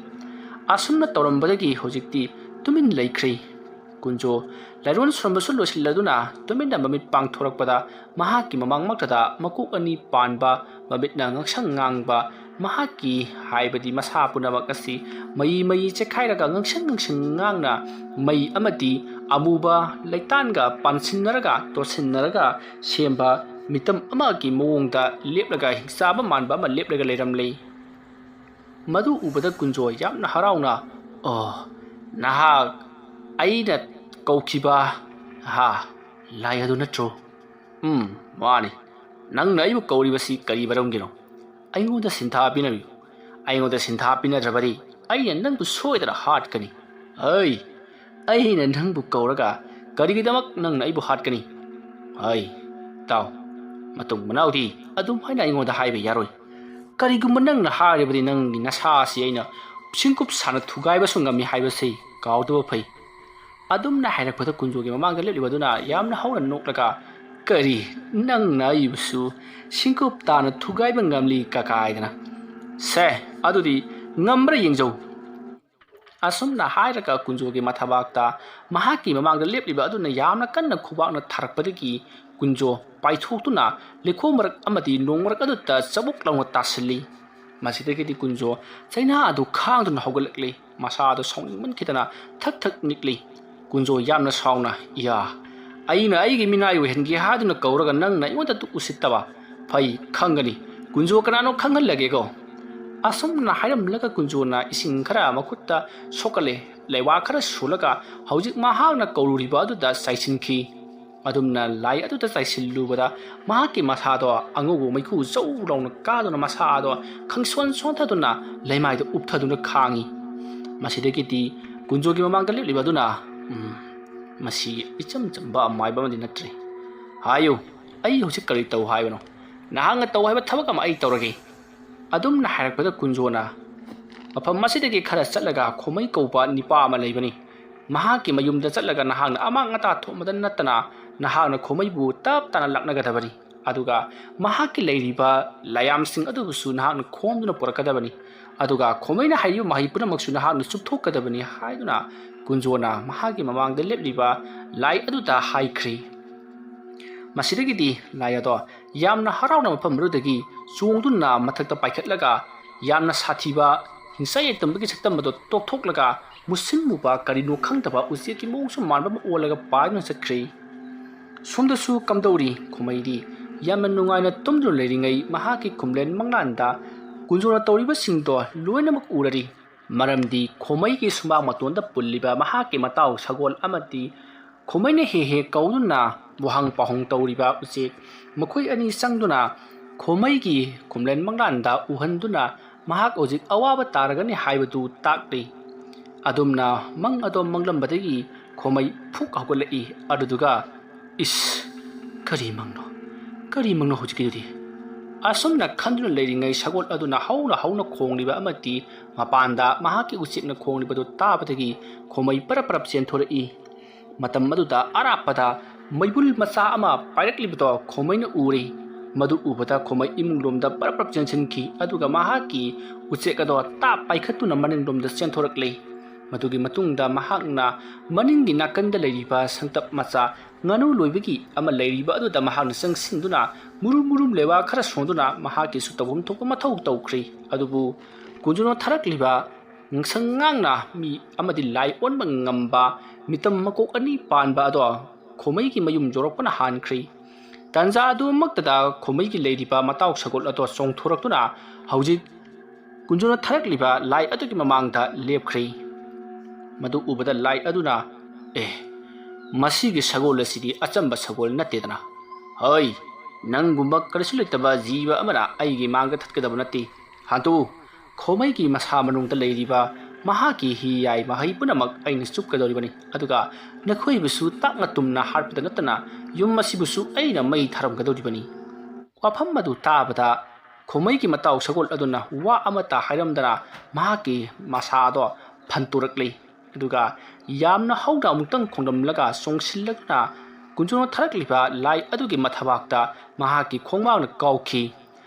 ꯑꯁꯨꯝꯅ ꯇꯧꯔꯝꯕꯗꯒꯤ ꯍꯧꯖꯤꯛꯇꯤ ꯇꯨꯃꯤꯟ ꯂꯩꯈ꯭ꯔꯦ꯫ ꯀꯨꯟꯖꯣ ꯂꯩꯔꯣꯟ ꯁꯣꯟꯕꯁꯨ ꯂꯣꯏꯁꯤꯜꯂꯗꯨꯅ ꯇꯨꯃꯤꯟꯅ ꯃꯃꯤꯠ ꯄꯥꯡꯊꯣꯔꯛꯄꯗ ꯃꯍꯥꯛꯀꯤ ꯃꯃꯥꯡꯃꯛꯇꯗ ꯃꯀꯣꯛ ꯑꯅꯤ ꯄꯥꯟꯕ, ꯃꯃꯤꯠꯅ ꯉꯥꯡꯁꯪ ꯉꯥꯡꯕ, ꯃꯍꯥꯛꯀꯤ ꯍꯥꯏꯕꯗꯤ ꯃꯁꯥ ꯄꯨꯝꯅꯃꯛ ꯑꯁꯤ ꯃꯩ ꯃꯩ ꯆꯦꯛꯈꯥꯏꯔꯒ ꯉꯥꯡꯁꯪ ꯉꯥꯡꯁꯪ ꯉꯥꯡꯅ ꯃꯩ ꯑꯃꯗꯤ ꯑꯃꯨꯕ ꯂꯩꯇꯥꯟꯒ ꯄꯥꯟꯁꯤꯟꯅꯔꯒ ꯇꯣꯠꯁꯤꯟꯅꯔꯒ ꯁꯦꯝꯕ ꯃꯤꯇꯝ ꯑꯃꯒꯤ ꯃꯑꯣꯡꯗ ꯂꯦꯞꯂꯒ ꯍꯤꯡꯆꯥꯕ ꯃꯥꯟꯕ ꯑꯃ ꯂꯦꯞꯂꯒ ꯂꯩꯔꯝꯂꯤ꯫ ꯃꯗꯨ ꯎꯕꯗ ꯀꯨꯟꯖꯣ ꯌꯥꯝꯅ ꯍꯔꯥꯎꯅ, "ꯑꯣ, ꯅꯍꯥꯛ ꯑꯩꯅ ꯀꯧꯈꯤꯕ, ꯍꯥ, ꯂꯥꯏ ꯑꯗꯨ ꯅꯠꯇ꯭ꯔꯣ?" "ꯎꯝ, ꯃꯥꯅꯤ꯫ ꯅꯪꯅ ꯑꯩꯕꯨ ꯀꯧꯔꯤꯕꯁꯤ ꯀꯔꯤ ꯃꯔꯝꯒꯤꯅꯣ? ꯑꯩꯉꯣꯟꯗ ꯁꯤꯟꯊꯥ ꯄꯤꯅꯕꯤꯌꯨ꯫ ꯑꯩꯉꯣꯟꯗ ꯁꯤꯟꯊꯥ ꯄꯤꯅꯗ꯭ꯔꯕꯗꯤ ꯑꯩꯅ ꯅꯪꯕꯨ ꯁꯣꯏꯗꯅ ꯍꯥꯠꯀꯅꯤ꯫ ꯑꯩ, ꯑꯩꯅ ꯅꯪꯕꯨ ꯀꯧꯔꯒ ꯀꯔꯤꯒꯤꯗꯃꯛ ꯅꯪꯅ ꯑꯩꯕꯨ ꯍꯥꯠꯀꯅꯤ? ꯑꯩ, ꯇꯥꯎ, ꯃꯇꯨꯡ ꯃꯅꯥꯎꯗꯤ ꯑꯗꯨꯝ ꯍꯥꯏꯅ ꯑꯩꯉꯣꯟꯗ ꯍꯥꯏꯕ ꯌꯥꯔꯣꯏ꯫ ꯀꯔꯤꯒꯨꯝꯕ ꯅꯪꯅ ꯍꯥꯏꯔꯕꯗꯤ ꯅꯪꯒꯤ ꯅꯁꯥ ꯑꯁꯤ ꯑꯩꯅ ꯁꯤꯡꯀꯨꯞ ꯁꯥꯅ ꯊꯨꯒꯥꯏꯕꯁꯨ ꯉꯝꯃꯤ ꯍꯥꯏꯕꯁꯤ ꯀꯥꯎꯗꯕ ꯐꯩ꯫" ꯑꯗꯨꯝꯅ ꯍꯥꯏꯔꯛꯄꯗ ꯀꯨꯟꯖꯣꯒꯤ ꯃꯃꯥꯡꯗ ꯂꯦꯞꯂꯤꯕꯗꯨꯅ ꯌꯥꯝꯅ ꯍꯧꯅ ꯅꯣꯛꯂꯒ, "ꯀꯔꯤ, ꯅꯪꯅ ꯑꯩꯕꯨꯁꯨ ꯁꯤꯡꯀꯨꯞ ꯇꯥꯅ ꯊꯨꯒꯥꯏꯕ ꯉꯝꯂꯤ?" ꯀꯀꯥꯏꯗꯅ꯫ "ꯁꯦ, ꯑꯗꯨꯗꯤ ꯉꯝꯕ꯭ꯔꯥ ꯌꯦꯡꯖꯧ"꯫ ꯑꯁꯨꯝꯅ ꯍꯥꯏꯔꯒ ꯀꯨꯟꯖꯣꯒꯤ ꯃꯊꯕꯥꯛꯇ ꯃꯍꯥꯛꯀꯤ ꯃꯃꯥꯡꯗ ꯂꯦꯞꯂꯤꯕ ꯑꯗꯨꯅ ꯌꯥꯝꯅ ꯀꯟꯅ ꯈꯨꯕꯥꯛꯅ ꯊꯥꯔꯛꯄꯗꯒꯤ ꯀꯨꯟꯖꯣ ꯄꯥꯏꯊꯣꯛꯇꯨꯅ ꯂꯩꯈꯣꯝ ꯃꯔꯛ ꯑꯃꯗꯤ ꯅꯣꯡ ꯃꯔꯛ ꯑꯗꯨꯗ ꯆꯕꯨꯛ ꯂꯥꯎꯅ ꯇꯥꯁꯤꯜꯂꯤ꯫ ꯃꯁꯤꯗꯒꯤꯗꯤ ꯀꯨꯟꯖꯣ ꯆꯩꯅꯥ ꯑꯗꯨ ꯈꯥꯡꯗꯨꯅ ꯍꯧꯒꯠꯂꯛꯂꯤ꯫ ꯃꯁꯥ ꯑꯗꯨ ꯁꯥꯎꯅꯤꯡꯃꯟꯈꯤꯗꯅ ꯊꯛ ꯊꯛ ꯅꯤꯛꯂꯤ꯫ ꯀꯨꯟꯖꯣ ꯌꯥꯝꯅ ꯁꯥꯎꯅ, "ꯏꯌꯥ, ꯑꯩꯅ ꯑꯩꯒꯤ ꯃꯤꯅꯥꯏ ꯑꯣꯏꯍꯟꯒꯦ ꯍꯥꯏꯗꯨꯅ ꯀꯧꯔꯒ ꯅꯪꯅ ꯑꯩꯉꯣꯟꯗ ꯑꯗꯨꯛ ꯎꯁꯤꯠꯇꯕ? ꯐꯩ, ꯈꯪꯒꯅꯤ꯫ ꯀꯨꯟꯖꯣ ꯀꯅꯥꯅꯣ ꯈꯪꯍꯜꯂꯒꯦꯀꯣ"꯫ ꯑꯁꯨꯝꯅ ꯍꯥꯏꯔꯝꯂꯒ ꯀꯨꯟꯖꯣꯅ ꯏꯁꯤꯡ ꯈꯔ ꯃꯈꯨꯠꯇ ꯁꯣꯛꯀꯠꯂꯦ꯫ ꯂꯩꯋꯥ ꯈꯔ ꯁꯨꯂꯒ ꯍꯧꯖꯤꯛ ꯃꯍꯥꯛꯅ ꯀꯧꯔꯨꯔꯤꯕ ꯑꯗꯨꯗ ꯆꯥꯏꯁꯤꯟꯈꯤ꯫ ꯑꯗꯨꯝꯅ ꯂꯥꯏ ꯑꯗꯨꯗ ꯆꯥꯏꯁꯤꯜꯂꯨꯕꯗ ꯃꯍꯥꯛꯀꯤ ꯃꯁꯥꯗꯣ ꯑꯉꯧꯕ ꯃꯩꯈꯨ ꯖꯧ ꯂꯥꯎꯅ ꯀꯥꯗꯨꯅ ꯃꯁꯥꯗꯣ ꯈꯪꯁꯣꯟ ꯁꯣꯟꯊꯗꯨꯅ ꯂꯩꯃꯥꯏꯗ ꯎꯞꯊꯗꯨꯅ ꯈꯥꯡꯉꯤ꯫ ꯃꯁꯤꯗꯒꯤꯗꯤ ꯀꯨꯟꯖꯣꯒꯤ ꯃꯃꯥꯡꯗ ꯂꯦꯞꯂꯤꯕ ꯑꯗꯨꯅ, "ꯎꯝ, ꯃꯁꯤ ꯏꯆꯝ ꯆꯝꯕ ꯑꯃꯥꯏꯕ ꯑꯃꯗꯤ ꯅꯠꯇ꯭ꯔꯦ꯫ ꯍꯥꯏꯌꯨ, ꯑꯩ ꯍꯧꯖꯤꯛ ꯀꯔꯤ ꯇꯧ ꯍꯥꯏꯕꯅꯣ? ꯅꯍꯥꯛꯅ ꯇꯧ ꯍꯥꯏꯕ ꯊꯕꯛ ꯑꯃ ꯑꯩ ꯇꯧꯔꯒꯦ"꯫ ꯑꯗꯨꯝꯅ ꯍꯥꯏꯔꯛꯄꯗ ꯀꯨꯟꯖꯣꯅ, "ꯃꯐꯝ ꯑꯁꯤꯗꯒꯤ ꯈꯔ ꯆꯠꯂꯒ ꯈꯣꯃꯩ ꯀꯧꯕ ꯅꯤꯄꯥ ꯑꯃ ꯂꯩꯕꯅꯤ꯫ ꯃꯍꯥꯛꯀꯤ ꯃꯌꯨꯝꯗ ꯆꯠꯂꯒ ꯅꯍꯥꯛꯅ ꯑꯃꯥꯡ ꯑꯇꯥ ꯊꯣꯛꯃꯗ ꯅꯠꯇꯅ ꯅꯍꯥꯛꯅ ꯈꯣꯃꯩꯕꯨ ꯇꯞ ꯇꯥꯅ ꯂꯥꯛꯅꯒꯗꯕꯅꯤ꯫ ꯑꯗꯨꯒ ꯃꯍꯥꯛꯀꯤ ꯂꯩꯔꯤꯕ ꯂꯥꯏꯌꯥꯝꯁꯤꯡ ꯑꯗꯨꯕꯨꯁꯨ ꯅꯍꯥꯛꯅ ꯈꯣꯝꯗꯨꯅ ꯄꯨꯔꯛꯀꯗꯕꯅꯤ꯫ ꯑꯗꯨꯒ ꯈꯣꯃꯩꯅ ꯍꯥꯏꯔꯤꯕ ꯃꯍꯩ ꯄꯨꯝꯅꯃꯛꯁꯨ ꯅꯍꯥꯛꯅ ꯆꯨꯞꯊꯣꯛꯀꯗꯕꯅꯤ" ꯍꯥꯏꯗꯨꯅ ꯀꯨꯟꯖꯣꯅ ꯃꯍꯥꯛꯀꯤ ꯃꯃꯥꯡꯗ ꯂꯦꯞꯂꯤꯕ ꯂꯥꯏ ꯑꯗꯨꯗ ꯍꯥꯏꯈ꯭ꯔꯦ꯫ ꯃꯁꯤꯗꯒꯤꯗꯤ ꯂꯥꯏ ꯑꯗꯣ ꯌꯥꯝꯅ ꯍꯔꯥꯎꯅ ꯃꯐꯝ ꯑꯗꯨꯗꯒꯤ ꯆꯣꯡꯗꯨꯅ ꯃꯊꯛꯇ ꯄꯥꯏꯈꯠꯂꯒ ꯌꯥꯝꯅ ꯁꯥꯊꯤꯕ ꯍꯤꯡꯆꯥꯏ ꯌꯥꯏꯇꯝꯕꯒꯤ ꯁꯛꯇꯝ ꯑꯗꯨ ꯇꯣꯛꯊꯣꯛꯂꯒ ꯃꯨꯁꯤꯟ ꯃꯨꯕ ꯀꯔꯤꯅꯣ ꯈꯪꯗꯕ ꯎꯆꯦꯛꯀꯤ ꯃꯑꯣꯡꯁꯨ ꯃꯥꯟꯕ ꯑꯃ ꯑꯣꯜꯂꯒ ꯄꯥꯏꯗꯨꯅ ꯆꯠꯈ꯭ꯔꯦ꯫ ꯁꯣꯝꯗꯁꯨ ꯀꯝꯗꯧꯔꯤ? ꯈꯣꯃꯩꯗꯤ ꯌꯥꯝꯅ ꯅꯨꯡꯉꯥꯏꯅ ꯇꯨꯝꯗꯨꯅ ꯂꯩꯔꯤꯉꯩ ꯃꯍꯥꯛꯀꯤ ꯈꯨꯝꯂꯦꯟ ꯃꯪꯂꯥꯟꯗ ꯀꯨꯟꯖꯣꯅ ꯇꯧꯔꯤꯕꯁꯤꯡꯗꯣ ꯂꯣꯏꯅꯃꯛ ꯎꯔꯔꯤ꯫ ꯃꯔꯝꯗꯤ ꯈꯣꯃꯩꯒꯤ ꯁꯨꯃꯥꯡ ꯃꯇꯣꯟꯗ ꯄꯨꯜꯂꯤꯕ ꯃꯍꯥꯛꯀꯤ ꯃꯇꯥꯎ ꯁꯒꯣꯜ ꯑꯃꯗꯤ ꯈꯣꯃꯩꯅ ꯍꯦꯛ ꯍꯦꯛ ꯀꯧꯗꯨꯅ ꯋꯥꯍꯪ ꯄꯥꯎꯍꯪ ꯇꯧꯔꯤꯕ ꯎꯆꯦꯛ ꯃꯈꯣꯏ ꯑꯅꯤ ꯆꯪꯗꯨꯅ ꯈꯣꯃꯩꯒꯤ ꯈꯨꯝꯂꯦꯟ ꯃꯪꯂꯥꯟꯗ ꯎꯍꯟꯗꯨꯅ ꯃꯍꯥꯛ ꯍꯧꯖꯤꯛ ꯑꯋꯥꯕ ꯇꯥꯔꯒꯅꯤ ꯍꯥꯏꯕꯗꯨ ꯇꯥꯛꯂꯤ꯫ ꯑꯗꯨꯝꯅ ꯃꯪ ꯑꯗꯣ ꯃꯪꯂꯝꯕꯗꯒꯤ ꯈꯣꯃꯩ ꯐꯨꯛ ꯍꯧꯒꯠꯂꯛꯏ꯫ ꯑꯗꯨꯗꯨꯒ, "ꯏꯁ, ꯀꯔꯤ ꯃꯪꯅꯣ? ꯀꯔꯤ ꯃꯪꯅꯣ ꯍꯧꯖꯤꯛꯀꯤꯗꯨꯗꯤ?" ꯑꯁꯨꯝꯅ ꯈꯟꯗꯨꯅ ꯂꯩꯔꯤꯉꯩ ꯁꯒꯣꯜ ꯑꯗꯨꯅ ꯍꯧꯅ ꯍꯧꯅ ꯈꯣꯡꯂꯤꯕ ꯑꯃꯗꯤ ꯃꯄꯥꯟꯗ ꯃꯍꯥꯛꯀꯤ ꯎꯆꯦꯛꯅ ꯈꯣꯡꯂꯤꯕꯗꯨ ꯇꯥꯕꯗꯒꯤ ꯈꯣꯃꯩ ꯄꯔꯞ ꯄꯔꯞ ꯆꯦꯟꯊꯣꯔꯛꯏ꯫ ꯃꯇꯝ ꯑꯗꯨꯗ ꯑꯔꯥꯞꯄꯗ ꯃꯩꯕꯨꯜ ꯃꯆꯥ ꯑꯃ ꯄꯥꯏꯔꯛꯂꯤꯕꯗꯣ ꯈꯣꯃꯩꯅ ꯎꯔꯦ꯫ ꯃꯗꯨ ꯎꯕꯗ ꯈꯣꯃꯩ ꯏꯃꯨꯡꯂꯣꯝꯗ ꯄꯔꯞ ꯄꯔꯞ ꯆꯦꯟꯁꯤꯟꯈꯤ, ꯑꯗꯨꯒ ꯃꯍꯥꯛꯀꯤ ꯎꯆꯦꯛ ꯑꯗꯣ ꯇꯥꯞ ꯄꯥꯏꯈꯠꯇꯨꯅ ꯃꯅꯤꯡꯂꯣꯝꯗ ꯆꯦꯟꯊꯣꯔꯛꯂꯦ꯫ ꯃꯗꯨꯒꯤ ꯃꯇꯨꯡꯗ ꯃꯍꯥꯛꯅ ꯃꯅꯤꯡꯒꯤ ꯅꯥꯀꯟꯗ ꯂꯩꯔꯤꯕ ꯁꯪꯇꯞ ꯃꯆꯥ ꯉꯥꯅꯨ ꯂꯣꯏꯕꯒꯤ ꯑꯃ ꯂꯩꯔꯤꯕ ꯑꯗꯨꯗ ꯃꯍꯥꯛꯅ ꯆꯪꯁꯤꯟꯗꯨꯅ ꯃꯨꯔꯨꯝ ꯃꯨꯔꯨꯝ ꯂꯩꯕꯥꯛ ꯈꯔ ꯁꯣꯟꯗꯨꯅ ꯃꯍꯥꯛꯀꯤꯁꯨ ꯇꯧꯐꯝ ꯊꯣꯛꯄ ꯃꯊꯧ ꯇꯧꯈ꯭ꯔꯦ꯫ ꯑꯗꯨꯕꯨ ꯀꯨꯟꯖꯣꯅ ꯊꯥꯔꯛꯂꯤꯕ ꯉꯁꯪ ꯉꯥꯡꯅ ꯃꯤ ꯑꯃꯗꯤ ꯂꯥꯏ ꯑꯣꯟꯕ ꯉꯝꯕ ꯃꯤꯇꯝ ꯃꯀꯣꯛ ꯑꯅꯤ ꯄꯥꯟꯕ ꯑꯗꯣ ꯈꯣꯃꯩꯒꯤ ꯃꯌꯨꯝ ꯌꯧꯔꯛꯄꯅ ꯍꯥꯟꯈ꯭ꯔꯦ꯫ ꯇꯥꯟꯖꯥ ꯑꯗꯨꯃꯛꯇꯗ ꯈꯣꯃꯩꯒꯤ ꯂꯩꯔꯤꯕ ꯃꯇꯥꯎ ꯁꯒꯣꯜ ꯑꯗꯣ ꯆꯣꯡꯊꯣꯔꯛꯇꯨꯅ ꯍꯧꯖꯤꯛ ꯀꯨꯟꯖꯣꯅ ꯊꯥꯔꯛꯂꯤꯕ ꯂꯥꯏ ꯑꯗꯨꯒꯤ ꯃꯃꯥꯡꯗ ꯂꯦꯞꯈ꯭ꯔꯦ꯫ ꯃꯗꯨ ꯎꯕꯗ ꯂꯥꯏ ꯑꯗꯨꯅ, "ꯑꯦ, ꯃꯁꯤꯒꯤ ꯁꯒꯣꯜ ꯑꯁꯤꯗꯤ ꯑꯆꯝꯕ ꯁꯒꯣꯜ ꯅꯠꯇꯦꯗꯅ꯫ ꯍꯣꯏ, ꯅꯪꯒꯨꯝꯕ ꯀꯔꯤꯁꯨ ꯂꯩꯇꯕ ꯖꯤꯕ ꯑꯃꯅ ꯑꯩꯒꯤ ꯃꯥꯡꯗ ꯊꯠꯀꯗꯕ ꯅꯠꯇꯦ꯫ ꯍꯟꯇꯣꯛꯎ, ꯈꯣꯃꯩꯒꯤ ꯃꯁꯥ ꯃꯅꯨꯡꯗ ꯂꯩꯔꯤꯕ ꯃꯍꯥꯛꯀꯤ ꯍꯤ ꯌꯥꯏ ꯃꯍꯩ ꯄꯨꯝꯅꯃꯛ ꯑꯩꯅ ꯆꯨꯞꯀꯗꯧꯔꯤꯕꯅꯤ, ꯑꯗꯨꯒ ꯅꯈꯣꯏꯕꯨꯁꯨ ꯇꯥꯛꯅ ꯇꯨꯝꯅ ꯍꯥꯠꯄꯗ ꯅꯠꯇꯅ ꯌꯨꯝ ꯑꯁꯤꯕꯨꯁꯨ ꯑꯩꯅ ꯃꯩ ꯊꯥꯔꯝꯒꯗꯧꯔꯤꯕꯅꯤ꯫" ꯋꯥꯐꯝ ꯑꯗꯨ ꯇꯥꯕꯗ ꯈꯣꯃꯩꯒꯤ ꯃꯇꯥꯎ ꯁꯒꯣꯜ ꯑꯗꯨꯅ ꯋꯥ ꯑꯃꯠꯇ ꯍꯥꯏꯔꯝꯗꯅ ꯃꯍꯥꯛꯀꯤ ꯃꯁꯥꯗꯣ ꯐꯟꯇꯣꯔꯛꯂꯤ꯫ ꯑꯗꯨꯒ ꯌꯥꯝꯅ ꯍꯧꯅ ꯑꯃꯨꯛꯇꯪ ꯈꯣꯡꯂꯝꯂꯒ ꯆꯣꯡꯁꯤꯜꯂꯗꯨꯅ ꯀꯨꯟꯖꯣꯅ ꯊꯥꯔꯛꯂꯤꯕ ꯂꯥꯏ ꯑꯗꯨꯒꯤ ꯃꯊꯕꯥꯛꯇ ꯃꯍꯥꯛꯀꯤ ꯈꯣꯡꯕꯥꯛꯅ ꯀꯥꯎꯈꯤ꯫